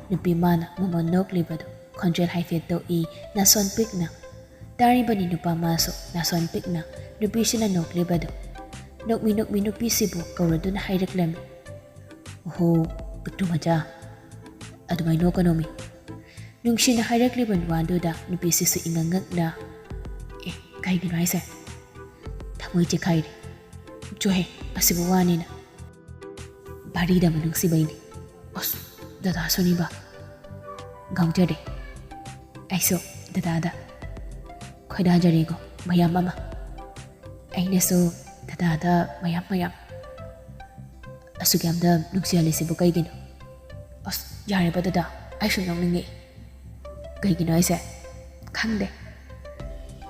ꯅꯨꯄꯤ ꯃꯥꯅ ꯃꯃꯣꯟ ꯅꯣꯛꯂꯤꯕꯗꯨ꯫ ꯈꯣꯟꯖꯦꯜ ꯍꯥꯏꯐꯦꯠ ꯇꯣꯛꯏ ꯅꯥꯁꯣꯟ ꯄꯤꯛꯅ꯫ ꯇꯥꯔꯤꯕꯅꯤ ꯅꯨꯄꯥ ꯃꯥꯁꯨ ꯅꯥꯁꯣꯟ ꯄꯤꯛꯅ ꯅꯨꯄꯤꯁꯤꯅ ꯅꯣꯛꯂꯤꯕꯗꯨ꯫ ꯅꯣꯛꯃꯤ ꯅꯣꯛꯃꯤ ꯅꯨꯄꯤꯁꯤꯕꯨ ꯀꯧꯔꯗꯨꯅ ꯍꯥꯏꯔꯛꯂꯝꯃꯤ, "ꯑꯣꯍꯣ, ꯄꯤꯛꯇ꯭ꯔꯨ ꯃꯆꯥ, ꯑꯗꯨꯃꯥꯏꯅ ꯅꯣꯛꯀꯅꯣꯃꯤ"꯫ ꯅꯨꯡꯁꯤꯅ ꯍꯥꯏꯔꯛꯂꯤꯕ ꯋꯥꯗꯨꯗ ꯅꯨꯄꯤꯁꯤꯁꯨ ꯏꯉꯛ ꯉꯛꯅ, "ꯑꯦ, ꯀꯩꯒꯤꯅꯣ ꯍꯥꯏꯁꯦ? ꯊꯃꯣꯏ ꯆꯦꯈꯥꯏꯔꯦ꯫ ꯆꯣꯍꯦ, ꯑꯁꯤꯕꯨ ꯋꯥꯅꯤꯅ"꯫ ꯚꯥꯔꯤꯗ ꯃꯅꯨꯡꯁꯤꯕꯩꯅꯤ꯫ ꯑꯁ, ꯗꯗꯥ ꯁꯨꯅꯤꯕ꯫ ꯉꯥꯎꯖꯔꯦ꯫ ꯑꯩꯁꯨ ꯗꯗꯥꯗ ꯈꯣꯏꯗꯥꯖꯔꯦꯀꯣ, ꯃꯌꯥꯝ ꯑꯃ꯫ ꯑꯩꯅꯁꯨ ꯗꯗꯥꯗ ꯃꯌꯥꯝ ꯃꯌꯥꯝ꯫ ꯑꯁꯨꯛ ꯌꯥꯝꯅ ꯅꯨꯡꯁꯤꯍꯜꯂꯤꯁꯤꯕꯨ ꯀꯩꯒꯤꯅꯣ? ꯑꯁ, ꯌꯥꯔꯦꯕ ꯗꯗꯥ, ꯑꯩ ꯁꯨꯝ ꯅꯣꯛꯅꯤꯡꯉꯛꯏ꯫ ꯀꯩꯒꯤꯅꯣ ꯍꯥꯏꯁꯦ? ꯈꯪꯗꯦ꯫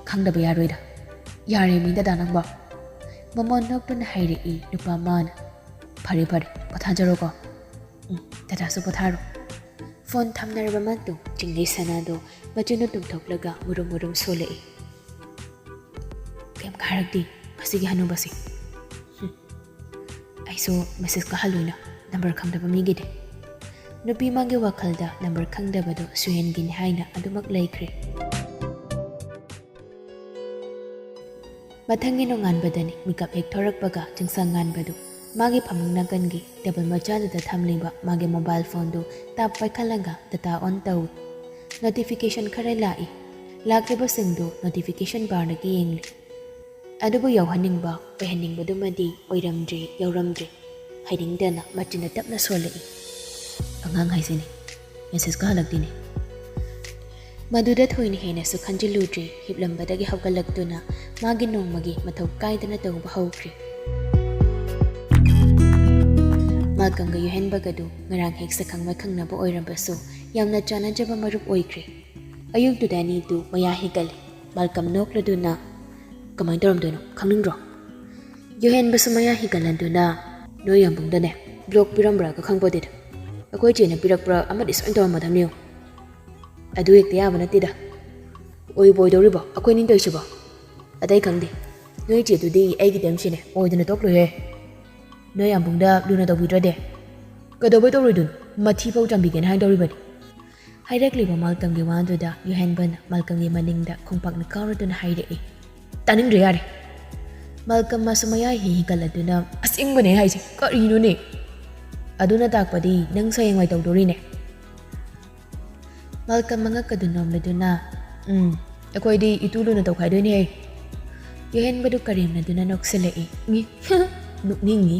ꯈꯪꯗꯕ ꯌꯥꯔꯣꯏꯗ꯫ ꯌꯥꯔꯦ ꯃꯤ ꯗꯗꯥ ꯅꯪꯕꯣ꯫ ꯃꯃꯣꯟ ꯅꯣꯛꯇꯨꯅ ꯍꯥꯏꯔꯛꯏ ꯅꯨꯄꯥ ꯃꯥꯅ꯫ ꯐꯔꯦ ꯐꯔꯦ, ꯄꯣꯊꯥꯖꯔꯣꯀꯣ꯫ ꯎꯝ, ꯗꯗꯥꯁꯨ ꯄꯣꯊꯥꯔꯣ꯫ ꯐꯣꯟ ꯊꯝꯅꯔꯕ ꯃꯇꯨꯡ ꯆꯤꯡꯂꯩ ꯁꯅꯥꯗꯣ ꯃꯆꯤꯟꯗꯨ ꯇꯨꯝꯊꯣꯛꯂꯒ ꯃꯨꯔꯨꯝ ꯃꯨꯔꯨꯝ ꯁꯣꯜꯂꯛꯏ꯫ ꯀꯩꯝ ꯍꯥꯏꯔꯛꯇꯦ ꯃꯁꯤꯒꯤ ꯍꯅꯨꯕꯁꯦ꯫ ꯍꯨꯝ꯫ ꯑꯩꯁꯨ ꯃꯦꯁꯦꯖ ꯀꯥꯍꯜꯂꯣꯏꯅ ꯅꯝꯕꯔ ꯈꯪꯗꯕ ꯃꯤꯒꯤꯗꯤ꯫ ꯅꯨꯄꯤ ꯃꯥꯒꯤ ꯋꯥꯈꯜꯗ ꯅꯝꯕꯔ ꯈꯪꯗꯕꯗꯣ ꯁꯨꯍꯦꯟꯒꯤꯅꯤ ꯍꯥꯏꯅ ꯑꯗꯨꯃꯛ ꯂꯩꯈ꯭ꯔꯦ꯫ ꯃꯊꯪꯒꯤ ꯅꯣꯡꯉꯥꯟꯕꯗꯅꯤ ꯃꯤꯀꯞ ꯍꯦꯛ ꯊꯣꯔꯛꯄꯒ ꯆꯤꯡꯁꯪ ꯉꯥꯟꯕꯗꯨ ꯃꯥꯒꯤ ꯐꯃꯨꯡ ꯅꯥꯀꯟꯒꯤ ꯇꯦꯕꯜ ꯃꯆꯥꯗꯨꯗ ꯊꯝꯂꯤꯕ ꯃꯥꯒꯤ ꯃꯣꯕꯥꯏꯜ ꯐꯣꯟꯗꯨ ꯇꯥꯞ ꯄꯥꯏꯈꯠꯂꯒ ꯗꯇꯥ ꯑꯣꯟ ꯇꯧꯏ꯫ ꯅꯣꯇꯤꯐꯤꯀꯦꯁꯟ ꯈꯔ ꯂꯥꯛꯏ꯫ ꯂꯥꯛꯂꯤꯕꯁꯤꯡꯗꯨ ꯅꯣꯇꯤꯐꯤꯀꯦꯁꯟ ꯕꯥꯔꯗꯒꯤ ꯌꯦꯡꯂꯤ꯫ ꯑꯗꯨꯕꯨ ꯌꯥꯎꯍꯟꯅꯤꯡꯕ ꯑꯣꯏꯍꯟꯅꯤꯡꯕꯗꯨꯃꯗꯤ ꯑꯣꯏꯔꯝꯗ꯭ꯔꯦ, ꯌꯥꯎꯔꯝꯗ꯭ꯔꯦ꯫ ꯍꯥꯏꯅꯤꯡꯗꯅ ꯃꯆꯤꯟꯅ ꯇꯞꯅ ꯁꯣꯜꯂꯛꯏ꯫ ꯑꯉꯥꯡ ꯍꯥꯏꯁꯤꯅꯤ, ꯃꯦꯁꯦꯖꯀ ꯍꯜꯂꯛꯇꯦꯅꯦ꯫ ꯃꯗꯨꯗ ꯊꯣꯏꯅ ꯍꯦꯟꯅꯁꯨ ꯈꯟꯖꯤꯜꯂꯨꯗ꯭ꯔꯦ, ꯍꯤꯞꯂꯝꯕꯗꯒꯤ ꯍꯧꯒꯠꯂꯛꯇꯨꯅ ꯃꯥꯒꯤ ꯅꯣꯡꯃꯒꯤ ꯃꯊꯧ ꯀꯥꯏꯗꯅ ꯇꯧꯕ ꯍꯧꯈ꯭ꯔꯦ꯫ ꯃꯥꯜꯀꯝꯒ ꯌꯨꯍꯦꯟꯕꯒꯗꯨ ꯉꯔꯥꯡ ꯍꯦꯛ ꯁꯛꯈꯪ ꯃꯥꯏꯈꯪꯅꯕ ꯑꯣꯏꯔꯕꯁꯨ ꯌꯥꯝꯅ ꯆꯥꯟꯅꯖꯕ ꯃꯔꯨꯞ ꯑꯣꯏꯈ꯭ꯔꯦ꯫ ꯑꯌꯨꯛꯇꯨꯗ ꯑꯅꯤꯗꯨ ꯃꯌꯥ ꯍꯤꯒꯠꯂꯦ꯫ ꯃꯥꯜꯀꯝ ꯅꯣꯛꯂꯗꯨꯅ, "ꯀꯃꯥꯏꯅ ꯇꯧꯔꯝꯗꯣꯏꯅꯣ ꯈꯪꯅꯤꯡꯗ꯭ꯔꯣ?" ꯌꯨꯍꯦꯟꯕꯁꯨ ꯃꯌꯥ ꯍꯤꯒꯠꯂꯗꯨꯅ, "ꯅꯣꯏ ꯌꯥꯝꯕꯨꯡꯗꯅꯦ ꯕ꯭ꯂꯣꯛ ꯄꯤꯔꯝꯕ꯭ꯔꯥꯒ ꯈꯪꯄꯣꯠꯇꯦꯗ꯫ ꯑꯩꯈꯣꯏ ꯆꯦꯅ ꯄꯤꯔꯛꯄ꯭ꯔꯥ ꯑꯃꯗꯤ ꯁꯣꯏꯅ ꯇꯧꯔꯝꯃꯗꯕꯅꯤ ꯌꯦꯡꯉꯨ꯫ ꯑꯗꯨ ꯍꯦꯛꯇ ꯌꯥꯕ ꯅꯠꯇꯦꯗ꯫ ꯑꯣꯏꯕꯨ ꯑꯣꯏꯗꯧꯔꯤꯕꯣ ꯑꯩꯈꯣꯏꯅꯤ ꯇꯧꯔꯤꯁꯤꯕꯣ? ꯑꯇꯩ ꯈꯪꯗꯦ꯫ ꯅꯣꯏ ꯆꯦꯗꯨꯗꯤ ꯑꯩꯒꯤ ꯗꯦꯝꯁꯤꯅꯦ ꯑꯣꯏꯗꯅ ꯇꯣꯛꯂꯣꯏꯍꯦ꯫ ꯅꯣꯏ ꯌꯥꯝꯕꯨꯡꯗ ꯂꯨꯅ ꯇꯧꯕꯤꯗ꯭ꯔꯗꯤ? ꯀꯩꯗꯧꯕꯩ ꯇꯧꯔꯣꯏꯗꯣꯏꯅꯣ? ꯃꯊꯤ ꯐꯥꯎ ꯆꯥꯝꯕꯤꯒꯦꯅ ꯍꯥꯏꯗꯧꯔꯤꯕꯅꯤ꯫ ꯍꯥꯏꯔꯛꯂꯤꯕ ꯃꯥꯜꯀꯝꯒꯤ ꯋꯥꯗꯨꯗ ꯌꯨꯍꯦꯟꯕꯅ ꯃꯥꯜꯀꯝꯒꯤ ꯃꯅꯤꯡꯗ ꯈꯣꯡꯄꯥꯛꯅ ꯀꯥꯎꯔꯗꯨꯅ ꯍꯥꯏꯔꯛꯏ, "ꯇꯥꯅꯤꯡꯗ꯭ꯔꯦ, ꯌꯥꯔꯦ!" ꯃꯥꯜꯀꯝ ꯃꯥꯁꯨ ꯃꯌꯥꯏ ꯍꯤ ꯍꯤꯒꯠꯂꯗꯨꯅ, "ꯑꯁꯦꯡꯕꯅꯦ ꯍꯥꯏꯁꯦ, ꯀꯔꯤꯅꯣꯅꯦ?" "ꯑꯗꯨꯅ ꯇꯥꯛꯄꯗꯤ ꯅꯪꯁꯨ ꯍꯌꯦꯡꯋꯥꯏ ꯇꯧꯗꯣꯔꯤꯅꯦ?" ꯃꯥꯜꯀꯝ ꯃꯉꯛꯀꯗꯨ ꯅꯣꯝꯂꯗꯨꯅ, "ꯎꯝ, ꯑꯩꯈꯣꯏꯗꯤ ꯏꯇꯨ ꯂꯨꯅ ꯇꯧꯈꯥꯏꯗꯣꯏꯅꯦꯍꯦ꯫" ꯌꯨꯍꯦꯟꯕꯗꯨ ꯀꯔꯦꯝꯅꯗꯨꯅ ꯅꯣꯛꯁꯤꯜꯂꯛꯏ꯫ ꯅꯣꯛꯅꯤꯡꯉꯤ꯫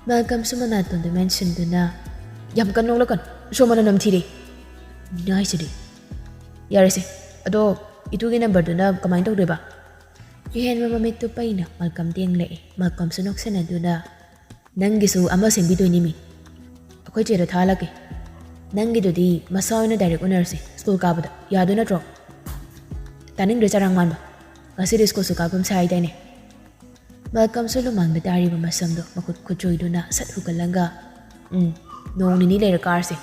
ꯃꯥꯜꯀꯝꯁꯨ ꯃꯅꯥꯇꯣꯟꯗꯨ ꯃꯦꯟꯁꯤꯟꯗꯨꯅ, "ꯌꯥꯝ ꯀꯟꯅ ꯅꯣꯛꯂꯛꯀꯅꯨ, ꯁꯣꯝ ꯃꯅꯝ ꯅꯝꯊꯤꯔꯦ꯫" "ꯃꯤꯅ ꯍꯥꯏꯁꯤꯗꯤ꯫" "ꯌꯥꯔꯦꯁꯦ, ꯑꯗꯣ ꯏꯇꯨꯒꯤ ꯅꯝꯕꯔꯗꯨꯅ ꯀꯃꯥꯏꯅ ꯇꯧꯗꯣꯏꯕ?" ꯌꯨꯍꯦꯟꯕ ꯃꯃꯤꯠꯇꯨ ꯄꯩꯅ ꯃꯥꯜꯀꯝꯗ ꯌꯦꯡꯂꯛꯏ꯫ ꯃꯥꯜꯀꯝꯁꯨ ꯅꯣꯛꯁꯤꯟꯅꯗꯨꯅ, "ꯅꯪꯒꯤꯁꯨ ꯑꯃ ꯁꯦꯝꯕꯤꯗꯣꯏꯅꯤ ꯃꯤ꯫ ꯑꯩꯈꯣꯏ ꯆꯦꯗ ꯊꯥꯍꯜꯂꯛꯀꯦ꯫ ꯅꯪꯒꯤꯗꯨꯗꯤ ꯃꯁꯥ ꯑꯣꯏꯅ ꯗꯥꯏꯔꯦꯛ ꯎꯅꯔꯁꯤ ꯁ꯭ꯀꯨꯜ ꯀꯥꯕꯗ, ꯌꯥꯗꯣꯏ ꯅꯠꯇ꯭ꯔꯣ?" "ꯇꯥꯅꯤꯡꯗ꯭ꯔꯦ ꯆꯔꯥꯡ ꯃꯥꯟꯕ꯫ ꯉꯁꯤꯗꯤ ꯁ꯭ꯀꯨꯜꯁꯨ ꯀꯥꯒꯨꯝꯁꯦ ꯍꯥꯏꯗꯥꯏꯅꯦ?" ꯃꯥꯜꯀꯝꯁꯨ ꯂꯨꯃꯥꯡꯗ ꯇꯥꯔꯤꯕ ꯃꯁꯝꯗꯣ ꯃꯈꯨꯠ ꯈꯨꯠꯆꯣꯏꯗꯨꯅ ꯁꯠ ꯍꯨꯒꯠꯂꯒ, "ꯎꯝ, ꯅꯣꯡ ꯅꯤꯅꯤ ꯂꯩꯔ ꯀꯥꯔꯁꯦ꯫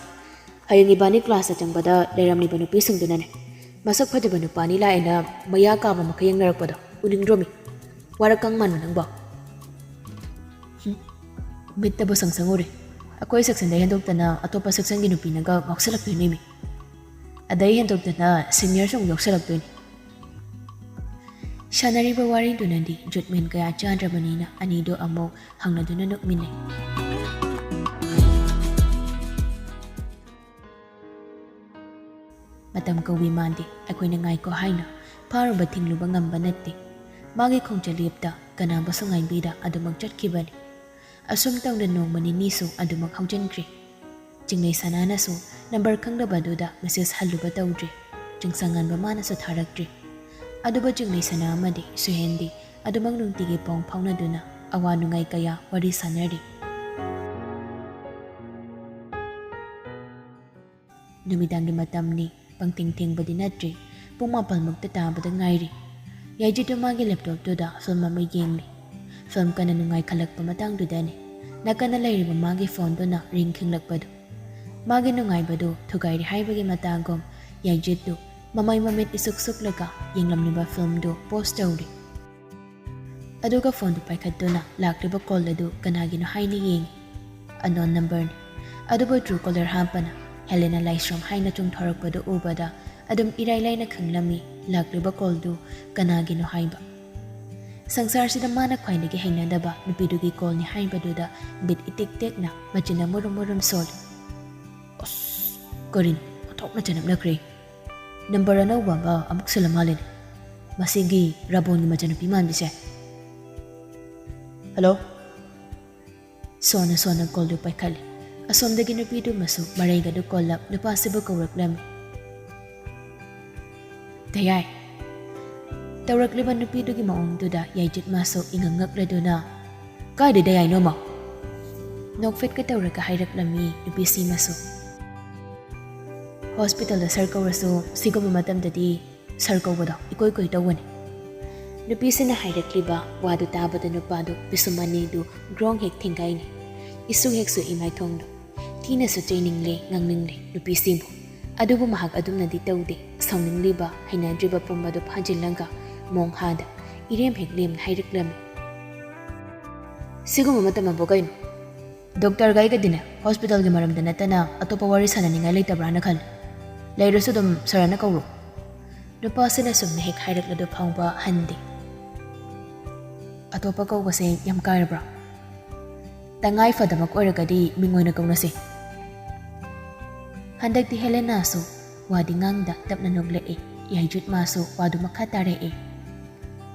ꯍꯌꯦꯡ ꯏꯕꯥꯅꯤ ꯀ꯭ꯂꯥꯁꯇ ꯆꯪꯕꯗ ꯂꯩꯔꯝꯂꯤꯕ ꯅꯨꯄꯤꯁꯤꯡꯗꯨꯅꯅꯦ, ꯃꯁꯛ ꯐꯖꯕ ꯅꯨꯄꯥꯅꯤ ꯂꯥꯛꯑꯦꯅ ꯃꯌꯥ ꯀꯥꯕ ꯃꯈꯩ ꯌꯦꯡꯅꯔꯛꯄꯗꯣ ꯎꯅꯤꯡꯗ꯭ꯔꯣꯃꯤ? ꯋꯥꯔꯛꯀꯪ ꯃꯥꯟꯕ ꯅꯪꯕꯣ?" ꯍꯨꯝ꯫ ꯃꯤꯠꯇꯕꯨ ꯁꯪꯁꯪ ꯎꯔꯦ꯫ ꯑꯩꯈꯣꯏ ꯁꯦꯛꯁꯟꯗ ꯍꯦꯟꯗꯣꯛꯇꯅ ꯑꯇꯣꯞꯄ ꯁꯦꯛꯁꯟꯒꯤ ꯅꯨꯄꯤꯅꯒ ꯉꯥꯎꯁꯜꯂꯛꯇꯣꯏꯅꯦꯃꯤ꯫ ꯑꯗꯩ ꯍꯦꯟꯗꯣꯛꯇꯅ ꯁꯤꯅꯤꯌꯔꯁꯨ ꯑꯃꯨꯛ ꯌꯥꯎꯁꯜꯂꯛꯇꯣꯏꯅꯤ꯫ ꯁꯥꯟꯅꯔꯤꯕ ꯋꯥꯔꯤꯗꯨꯅꯗꯤ ꯖꯨꯠꯃꯦꯟ ꯀꯌꯥ ꯆꯥꯗ꯭ꯔꯕꯅꯤꯅ ꯑꯅꯤꯗꯣ ꯑꯃꯨꯛ ꯍꯪꯅꯗꯨꯅ ꯅꯣꯛꯃꯤꯟꯅꯩ꯫ ꯃꯇꯝ ꯀꯧꯏ ꯃꯥꯟꯗꯦ, ꯑꯩꯈꯣꯏꯅ ꯉꯥꯏꯈꯣ ꯍꯥꯏꯅ ꯐꯥꯔꯨꯕ ꯊꯤꯡꯂꯨꯕ ꯉꯝꯕ ꯅꯠꯇꯦ꯫ ꯃꯥꯒꯤ ꯈꯣꯡꯆꯠ ꯂꯦꯞꯇ ꯀꯅꯥꯕꯨꯁꯨ ꯉꯥꯏꯕꯤꯗ ꯑꯗꯨꯃꯛ ꯆꯠꯈꯤꯕꯅꯤ꯫ ꯑꯁꯨꯝ ꯇꯧꯅ ꯅꯣꯡꯃ ꯅꯤꯅꯤꯁꯨ ꯑꯗꯨꯃꯛ ꯍꯧꯖꯤꯟꯈ꯭ꯔꯦ꯫ ꯆꯤꯡꯂꯩ ꯁꯅꯥꯅꯁꯨ ꯅꯝꯕꯔ ꯈꯪꯗꯕ ꯑꯗꯨꯗ ꯃꯦꯁꯦꯖ ꯍꯜꯂꯨꯕ ꯇꯧꯗ꯭ꯔꯦ꯫ ꯆꯤꯡꯁꯉꯥꯟꯕ ꯃꯥꯅꯁꯨ ꯊꯥꯔꯛꯇ꯭ꯔꯦ꯫ ꯑꯗꯨꯕꯨ ꯆꯤꯡꯂꯩ ꯁꯅꯥ ꯑꯃꯗꯤ ꯁꯨꯍꯦꯟꯗꯤ ꯑꯗꯨꯃꯛ ꯅꯨꯡꯇꯤꯒꯤ ꯄꯥꯎ ꯐꯥꯎꯅꯗꯨꯅ ꯑꯋꯥ ꯅꯨꯡꯉꯥꯏ ꯀꯌꯥ ꯋꯥꯔꯤ ꯁꯥꯟꯅꯔꯤ꯫ ꯅꯨꯃꯤꯗꯥꯡꯒꯤ ꯃꯇꯝꯅꯤ꯫ ꯄꯪꯊꯦꯡ ꯊꯦꯡꯕꯗꯤ ꯅꯠꯇ꯭ꯔꯤ꯫ ꯄꯨꯡ ꯃꯥꯄꯜꯃꯨꯛꯇ ꯇꯥꯕꯗ ꯉꯥꯏꯔꯤ꯫ ꯌꯥꯏꯖꯤꯠꯇꯨ ꯃꯥꯒꯤ ꯂꯦꯞꯇꯣꯞꯇꯨꯗ ꯐꯤꯂꯝ ꯑꯃ ꯌꯦꯡꯂꯤ꯫ ꯐꯤꯂꯝ ꯀꯟꯅ ꯅꯨꯡꯉꯥꯏꯈꯠꯂꯛꯄ ꯃꯇꯥꯡꯗꯨꯗꯅꯤ꯫ ꯅꯥꯀꯟꯗ ꯂꯩꯔꯤꯕ ꯃꯥꯒꯤ ꯐꯣꯟꯗꯨꯅ ꯔꯤꯡ ꯈꯤꯡꯂꯛꯄꯗꯨ꯫ ꯃꯥꯒꯤ ꯅꯨꯡꯉꯥꯏꯕꯗꯨ ꯊꯨꯒꯥꯏꯔꯦ ꯍꯥꯏꯕꯒꯤ ꯃꯇꯥꯒꯨꯝ ꯌꯥꯏꯖꯤꯠꯇꯨ ꯃꯃꯥꯏ ꯃꯃꯤꯠ ꯏꯁꯨꯛ ꯁꯨꯛꯂꯒ ꯌꯦꯡꯂꯝꯂꯤꯕ ꯐꯤꯂꯝꯗꯨ ꯄꯣꯁ ꯇꯧꯔꯤ꯫ ꯑꯗꯨꯒ ꯐꯣꯟꯗꯨ ꯄꯥꯏꯈꯠꯇꯨꯅ ꯂꯥꯛꯂꯤꯕ ꯀꯣꯜ ꯑꯗꯨ ꯀꯅꯥꯒꯤꯅꯣ ꯍꯥꯏꯅ ꯌꯦꯡꯏ꯫ ꯑꯟꯅꯣꯟ ꯅꯝꯕꯔꯅꯤ꯫ ꯑꯗꯨꯕꯨ ꯇ꯭ꯔꯨ ꯀꯣꯂꯔ ꯍꯥꯞꯄꯅ ꯍꯦꯂꯦꯅꯥ ꯂꯥꯏꯁ꯭ꯔꯝ ꯍꯥꯏꯅ ꯆꯣꯡꯊꯣꯔꯛꯄꯗꯨ ꯎꯕꯗ ꯑꯗꯨꯝ ꯏꯔꯥꯏ ꯂꯥꯏꯅ ꯈꯪꯂꯝꯃꯤ ꯂꯥꯛꯂꯤꯕ ꯀꯣꯜꯗꯨ ꯀꯅꯥꯒꯤꯅꯣ ꯍꯥꯏꯕ꯫ ꯁꯪꯁꯥꯔꯁꯤꯗ ꯃꯥꯅ ꯈ꯭ꯋꯥꯏꯗꯒꯤ ꯍꯩꯅꯗꯕ ꯅꯨꯄꯤꯗꯨꯒꯤ ꯀꯣꯜꯅꯤ ꯍꯥꯏꯕꯗꯨꯗ ꯕꯤꯠ ꯏꯇꯦꯛ ꯇꯦꯛꯅ ꯃꯆꯤꯟ ꯃꯨꯔꯨꯝ ꯃꯨꯔꯨꯝ ꯁꯣꯜꯂꯤ꯫ ꯑꯁ, ꯀꯔꯤꯅꯣ? ꯑꯣꯟꯊꯣꯛꯅ ꯆꯅꯞꯅꯈ꯭ꯔꯦ꯫ ꯅꯝꯕꯔ ꯑꯅꯧꯕ ꯑꯃ ꯑꯃꯨꯛ ꯁꯤꯜꯂ ꯃꯥꯜꯂꯦꯅꯦ꯫ ꯃꯁꯤꯒꯤ ꯔꯥꯕꯣꯟꯒꯤ ꯃꯆꯥꯅꯨꯄꯤ ꯃꯥꯟꯕꯤꯁꯦ꯫ ꯍꯜꯂꯣ꯫ ꯁꯣꯟꯅ ꯁꯣꯟꯅ ꯀꯣꯜꯗꯨ ꯄꯥꯏꯈꯠꯂꯤ꯫ ꯑꯁꯣꯝꯗꯒꯤ ꯅꯨꯄꯤꯗꯨꯃꯁꯨ ꯃꯔꯩꯒꯗꯨ ꯀꯣꯜꯂꯞ ꯅꯨꯄꯥꯁꯤꯕꯨ ꯀꯧꯔꯛꯂꯝꯃꯤ꯫ ꯗꯌꯥꯏ꯫ ꯇꯧꯔꯛꯂꯤꯕ ꯅꯨꯄꯤꯗꯨꯒꯤ ꯃꯑꯣꯡꯗꯨꯗ ꯌꯥꯏꯖꯤꯠ ꯃꯥꯁꯨ ꯏꯉꯛ ꯉꯛꯂꯗꯨꯅ, "ꯀꯥꯏꯗ ꯗꯌꯥꯏꯅꯣꯃ?" ꯅꯣꯛꯐꯦꯠꯀ ꯇꯧꯔꯒ ꯍꯥꯏꯔꯛꯂꯝꯃꯤ ꯅꯨꯄꯤꯁꯤꯃꯁꯨ꯫ ꯍꯣꯁꯄꯤꯇꯥꯜꯗ ꯁꯥꯔ ꯀꯧꯔꯁꯨ ꯁꯤꯒꯨꯝꯕ ꯃꯇꯝꯗꯗꯤ ꯁꯥꯔ ꯀꯧꯕꯗꯣ ꯏꯀꯣꯏ ꯀꯣꯏ ꯇꯧꯕꯅꯤ꯫ ꯅꯨꯄꯤꯁꯤꯅ ꯍꯥꯏꯔꯛꯂꯤꯕ ꯋꯥꯗꯨ ꯇꯥꯕꯗ ꯅꯨꯄꯥꯗꯨ ꯄꯤꯁꯨꯝ ꯑꯅꯤꯗꯨ ꯒ꯭ꯔꯣꯡ ꯍꯦꯛ ꯊꯤꯡꯒꯥꯏꯅꯤ꯫ ꯏꯁꯨ ꯍꯦꯛ ꯁꯨꯏ ꯃꯥꯏꯊꯣꯡꯗꯨ꯫ ꯊꯤꯅꯁꯨ ꯆꯩꯅꯤꯡꯂꯦ, ꯉꯥꯡꯅꯤꯡꯂꯦ ꯅꯨꯄꯤꯁꯤꯕꯨ꯫ ꯑꯗꯨꯕꯨ ꯃꯍꯥꯛ ꯑꯗꯨꯝꯅꯗꯤ ꯇꯧꯗꯦ꯫ ꯁꯥꯎꯅꯤꯡꯂꯤꯕ, ꯍꯩꯅꯗ꯭ꯔꯤꯕ ꯄꯨꯝꯕꯗꯨ ꯐꯥꯖꯤꯜꯂꯒ ꯃꯣꯡꯍꯥꯗ ꯏꯔꯦꯝ ꯍꯦꯛ ꯂꯦꯝꯅ ꯍꯥꯏꯔꯛꯂꯝꯃꯤ꯫ "ꯁꯤꯒꯨꯝꯕ ꯃꯇꯝ ꯑꯃꯕꯨ ꯀꯩꯅꯣ? ꯗꯣꯛꯇꯔꯒ ꯑꯩꯒꯗꯤꯅꯦ ꯍꯣꯁꯄꯤꯇꯥꯜꯒꯤ ꯃꯔꯝꯗ ꯅꯠꯇꯅ ꯑꯇꯣꯞꯄ ꯋꯥꯔꯤ ꯁꯥꯟꯅꯅꯤꯡꯉꯥꯏ ꯂꯩꯇꯕ꯭ꯔꯥꯅ ꯈꯜꯂꯤ꯫ ꯂꯩꯔꯁꯨ ꯑꯗꯨꯝ ꯁꯥꯔꯅ ꯀꯧꯔꯣ꯫" ꯅꯨꯄꯥꯁꯤꯅ ꯁꯨꯝꯅ ꯍꯦꯛ ꯍꯥꯏꯔꯛꯂꯗꯨ ꯐꯥꯎꯕ ꯍꯟꯗꯦ꯫ "ꯑꯇꯣꯞꯄ ꯀꯧꯕꯁꯦ ꯌꯥꯝ ꯀꯥꯏꯔꯕ꯭ꯔꯥ? ꯇꯉꯥꯏ ꯐꯗꯕ ꯑꯣꯏꯔꯒꯗꯤ ꯃꯤꯡ ꯑꯣꯏꯅ ꯀꯧꯅꯁꯦ꯫" ꯍꯟꯗꯛꯇꯤ ꯍꯦꯂꯦꯅꯥꯁꯨ ꯋꯥꯗꯤ ꯉꯥꯡꯗ ꯇꯞꯅ ꯅꯣꯛꯂꯛꯏ꯫ ꯌꯥꯏꯖꯨꯠ ꯃꯥꯁꯨ ꯋꯥꯗꯨ ꯃꯈꯥ ꯇꯥꯔꯛꯏ꯫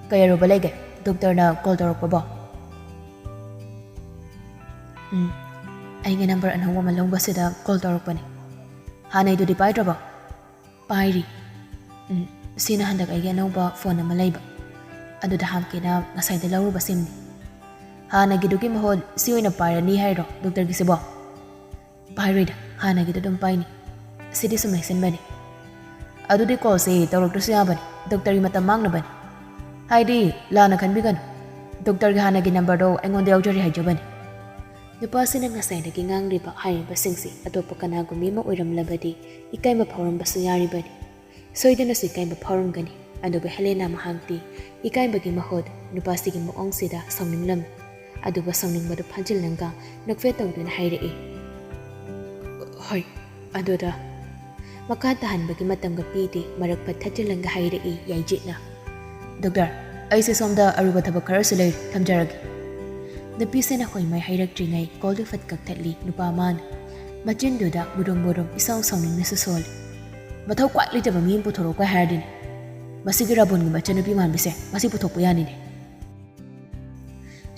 "ꯀꯩ ꯑꯔꯨꯕ ꯂꯩꯒꯦ? ꯗꯣꯛꯇꯔꯅ ꯀꯣꯜ ꯇꯧꯔꯛꯄꯕꯣ?" "ꯎꯝ, ꯑꯩꯒꯤ ꯅꯝꯕꯔ ꯑꯅꯧꯕ ꯑꯃ ꯂꯧꯕꯁꯤꯗ ꯀꯣꯜ ꯇꯧꯔꯛꯄꯅꯤ꯫ ꯍꯥꯟꯅꯩꯗꯨꯗꯤ ꯄꯥꯏꯗ꯭ꯔꯕꯣ?" "ꯄꯥꯏꯔꯤ꯫ ꯎꯝ, ꯁꯤꯅ ꯍꯟꯗꯛ ꯑꯩꯒꯤ ꯑꯅꯧꯕ ꯐꯣꯟ ꯑꯃ ꯂꯩꯕ꯫ ꯑꯗꯨꯗ ꯍꯥꯞꯀꯦꯅ ꯉꯁꯥꯏꯗ ꯂꯧꯔꯨꯕ ꯁꯤꯝꯅꯤ꯫ ꯍꯥꯟꯅꯒꯤꯗꯨꯒꯤ ꯃꯍꯨꯠ ꯁꯤ ꯑꯣꯏꯅ ꯄꯥꯏꯔꯅꯤ ꯍꯥꯏꯔꯣ ꯗꯣꯛꯇꯔꯒꯤꯁꯤꯕꯣ?" "ꯄꯥꯏꯔꯣꯏꯗ, ꯍꯥꯟꯅꯒꯤꯗꯣ ꯑꯗꯨꯝ ꯄꯥꯏꯅꯤ꯫ ꯁꯤꯗꯤ ꯁꯨꯝ ꯂꯩꯁꯤꯟꯕꯅꯤ꯫" "ꯑꯗꯨꯗꯤ ꯀꯣꯜꯁꯦ ꯇꯧꯔꯛꯇ꯭ꯔꯁꯨ ꯌꯥꯕꯅꯤ, ꯗꯣꯛꯇꯔꯒꯤ ꯃꯇꯝ ꯃꯥꯡꯅꯕꯅꯤ꯫ ꯍꯥꯏꯗꯤ, ꯂꯥꯟꯅ ꯈꯟꯕꯤꯒꯅꯨ, ꯗꯣꯛꯇꯔꯒꯤ ꯍꯥꯟꯅꯒꯤ ꯅꯝꯕꯔꯗꯣ ꯑꯩꯉꯣꯟꯗ ꯌꯥꯎꯖꯔꯤ ꯍꯥꯏꯖꯕꯅꯤ꯫" ꯅꯨꯄꯥꯁꯤꯅ ꯉꯁꯥꯏꯗꯒꯤ ꯉꯥꯡꯂꯤꯕ ꯍꯥꯏꯔꯤꯕꯁꯤꯡꯁꯤ ꯑꯇꯣꯞꯄ ꯀꯅꯥꯒꯨꯝꯕꯤ ꯑꯃ ꯑꯣꯏꯔꯝꯂꯕꯗꯤ ꯏꯀꯥꯏꯕ ꯐꯥꯎꯔꯝꯕꯁꯨ ꯌꯥꯔꯤꯕꯅꯤ꯫ ꯁꯣꯏꯗꯅꯁꯨ ꯏꯀꯥꯏꯕ ꯐꯥꯎꯔꯝꯒꯅꯤ꯫ ꯑꯗꯨꯕꯨ ꯍꯦꯂꯦꯅꯥ ꯃꯍꯥꯛꯇꯤ ꯏꯀꯥꯏꯕꯒꯤ ꯃꯍꯨꯠ ꯅꯨꯄꯥꯁꯤꯒꯤ ꯃꯑꯣꯡꯁꯤꯗ ꯁꯥꯎꯅꯤꯡꯂꯝꯃꯤ꯫ ꯑꯗꯨꯕꯨ ꯁꯥꯎꯅꯤꯡꯕꯗꯨ ꯐꯥꯖꯤꯜꯂꯒ ꯅꯣꯛꯐꯦꯠ ꯇꯧꯗꯨꯅ ꯍꯥꯏꯔꯛꯏ, "ꯍꯣꯏ, ꯑꯗꯨꯗ?" ꯃꯈꯥ ꯇꯥꯍꯟꯕꯒꯤ ꯃꯇꯝꯒ ꯄꯤꯗꯦ, ꯃꯔꯛ ꯄꯠ ꯊꯠꯆꯤꯜꯂꯒ ꯍꯥꯏꯔꯛꯏ ꯌꯥꯏꯖꯤꯠꯅ, "ꯗꯣꯛꯇꯔ, ꯑꯩꯁꯦ ꯁꯣꯝꯗ ꯑꯔꯨꯕ ꯊꯕꯛ ꯈꯔꯁꯨ ꯂꯩꯔꯤ, ꯊꯝꯖꯔꯒꯦ"꯫ ꯅꯨꯄꯤꯁꯤꯅ ꯍꯣꯏ ꯃꯥꯏ ꯍꯥꯏꯔꯛꯇ꯭ꯔꯤꯉꯩ ꯀꯣꯜꯗꯨ ꯐꯠ ꯀꯛꯊꯠꯂꯤ ꯅꯨꯄꯥ ꯑꯃꯅ꯫ ꯃꯆꯤꯟꯗꯨꯗ ꯕꯨꯔꯨꯝ ꯕꯨꯔꯨꯝ ꯏꯁꯥꯎ ꯁꯥꯎꯅꯤꯡꯅꯁꯨ ꯁꯣꯜꯂꯤ꯫ "ꯃꯊꯧ ꯀ꯭ꯋꯥꯏ ꯂꯩꯇꯕ ꯃꯤ ꯑꯃ ꯄꯨꯊꯣꯔꯛꯎ ꯀꯥꯏ ꯍꯥꯏꯔꯗꯤꯅꯦ, ꯃꯁꯤꯒꯤ ꯔꯥꯕꯣꯟꯒꯤ ꯃꯆꯟꯅꯨꯄꯤ ꯃꯥꯟꯕꯤꯁꯦ ꯃꯁꯤ ꯄꯨꯊꯣꯛꯄ ꯌꯥꯅꯤꯅꯦ"꯫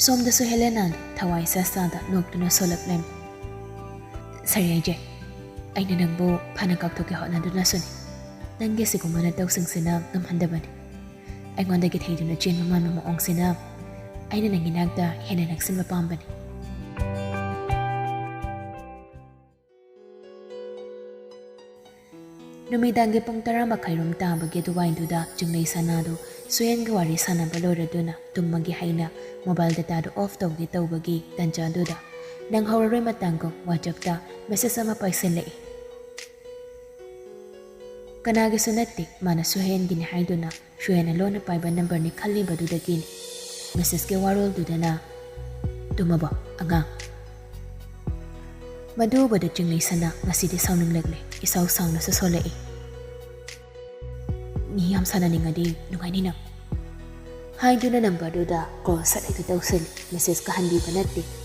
ꯁꯣꯝꯗꯁꯨ ꯍꯦꯂꯦꯅꯥꯗꯨ ꯊꯋꯥꯏ ꯁꯥ ꯁꯥꯗ ꯅꯣꯛꯇꯨꯅ ꯁꯣꯜꯂꯛꯂꯝꯃꯤ꯫ "ꯁꯥꯔ ꯌꯥꯏꯖꯤꯠ, ꯑꯩꯅ ꯅꯪꯕꯨ ꯐꯅ ꯀꯥꯎꯊꯣꯛꯀꯦ ꯍꯣꯠꯅꯗꯨꯅꯁꯨꯅꯤ꯫ ꯅꯪꯒꯤ ꯑꯁꯤꯒꯨꯝꯕ ꯅꯇꯧꯁꯤꯡꯁꯤꯅ ꯉꯝꯍꯟꯗꯕꯅꯤ꯫ ꯑꯩꯉꯣꯟꯗꯒꯤ ꯊꯩꯗꯨꯅ ꯆꯦꯟꯕ ꯃꯥꯟꯕ ꯃꯑꯣꯡꯁꯤꯅ ꯑꯩꯅ ꯅꯪꯒꯤ ꯅꯥꯛꯇ ꯍꯦꯟꯅ ꯅꯛꯁꯤꯟꯕ ꯄꯥꯝꯕꯅꯤ"꯫ ꯅꯨꯃꯤꯗꯥꯡꯒꯤ ꯄꯨꯡ ꯇꯔꯥ ꯃꯈꯥꯏꯔꯣꯝ ꯇꯥꯕꯒꯤ ꯑꯗꯨꯋꯥꯏꯗꯨꯗ ꯆꯤꯡꯂꯩ ꯁꯅꯥꯗꯨ ꯁꯨꯍꯦꯟꯒ ꯋꯥꯔꯤ ꯁꯥꯟꯅꯕ ꯂꯣꯏꯔꯗꯨꯅ ꯇꯨꯝꯃꯒꯦ ꯍꯥꯏꯅ ꯃꯣꯕꯥꯏꯜ ꯗꯇꯥꯗꯨ ꯑꯣꯐ ꯇꯧꯒꯦ ꯇꯧꯕꯒꯤ ꯇꯟꯖꯥꯗꯨꯗ ꯅꯪꯍꯧꯔꯔꯣꯏ ꯃꯇꯥꯡꯒꯨꯝ ꯋꯥꯆꯞꯇ ꯃꯦꯁꯦꯖ ꯑꯃ ꯄꯥꯏꯁꯤꯜꯂꯛꯏ꯫ ꯀꯅꯥꯒꯤꯁꯨ ꯅꯠꯇꯦ, ꯃꯥꯅ ꯁꯨꯍꯦꯟꯒꯤꯅꯤ ꯍꯥꯏꯗꯨꯅ ꯁꯨꯍꯦꯟꯅ ꯂꯣꯟꯅ ꯄꯥꯏꯕ ꯅꯝꯕꯔꯅꯤ ꯈꯜꯂꯤꯕꯗꯨꯗꯒꯤꯅꯤ꯫ ꯃꯦꯁꯦꯖꯀꯤ ꯋꯥꯔꯣꯜꯗꯨꯗꯅ, "ꯇꯨꯝꯃꯕꯣ ꯑꯉꯥꯡ?" ꯃꯗꯨ ꯎꯕꯗ ꯆꯤꯡꯂꯩ ꯁꯅꯥ ꯉꯁꯤꯗꯤ ꯁꯥꯎꯅꯤꯡꯂꯛꯂꯦ, ꯏꯁꯥꯎ ꯁꯥꯎꯅꯁꯨ ꯁꯣꯜꯂꯛꯏ꯫ "ꯃꯤ ꯌꯥꯝ ꯁꯥꯟꯅꯅꯤꯡꯉꯗꯤ ꯅꯨꯡꯉꯥꯏꯅꯤ ꯅꯪ" ꯍꯥꯏꯗꯨꯅ ꯅꯝꯕꯔꯗꯨꯗ ꯀꯣꯜ ꯁꯠ ꯍꯦꯛꯇ ꯇꯧꯁꯤꯜꯂꯤ꯫ ꯃꯦꯁꯦꯖꯀ ꯍꯟꯕꯤꯕ ꯅꯠꯇꯦ꯫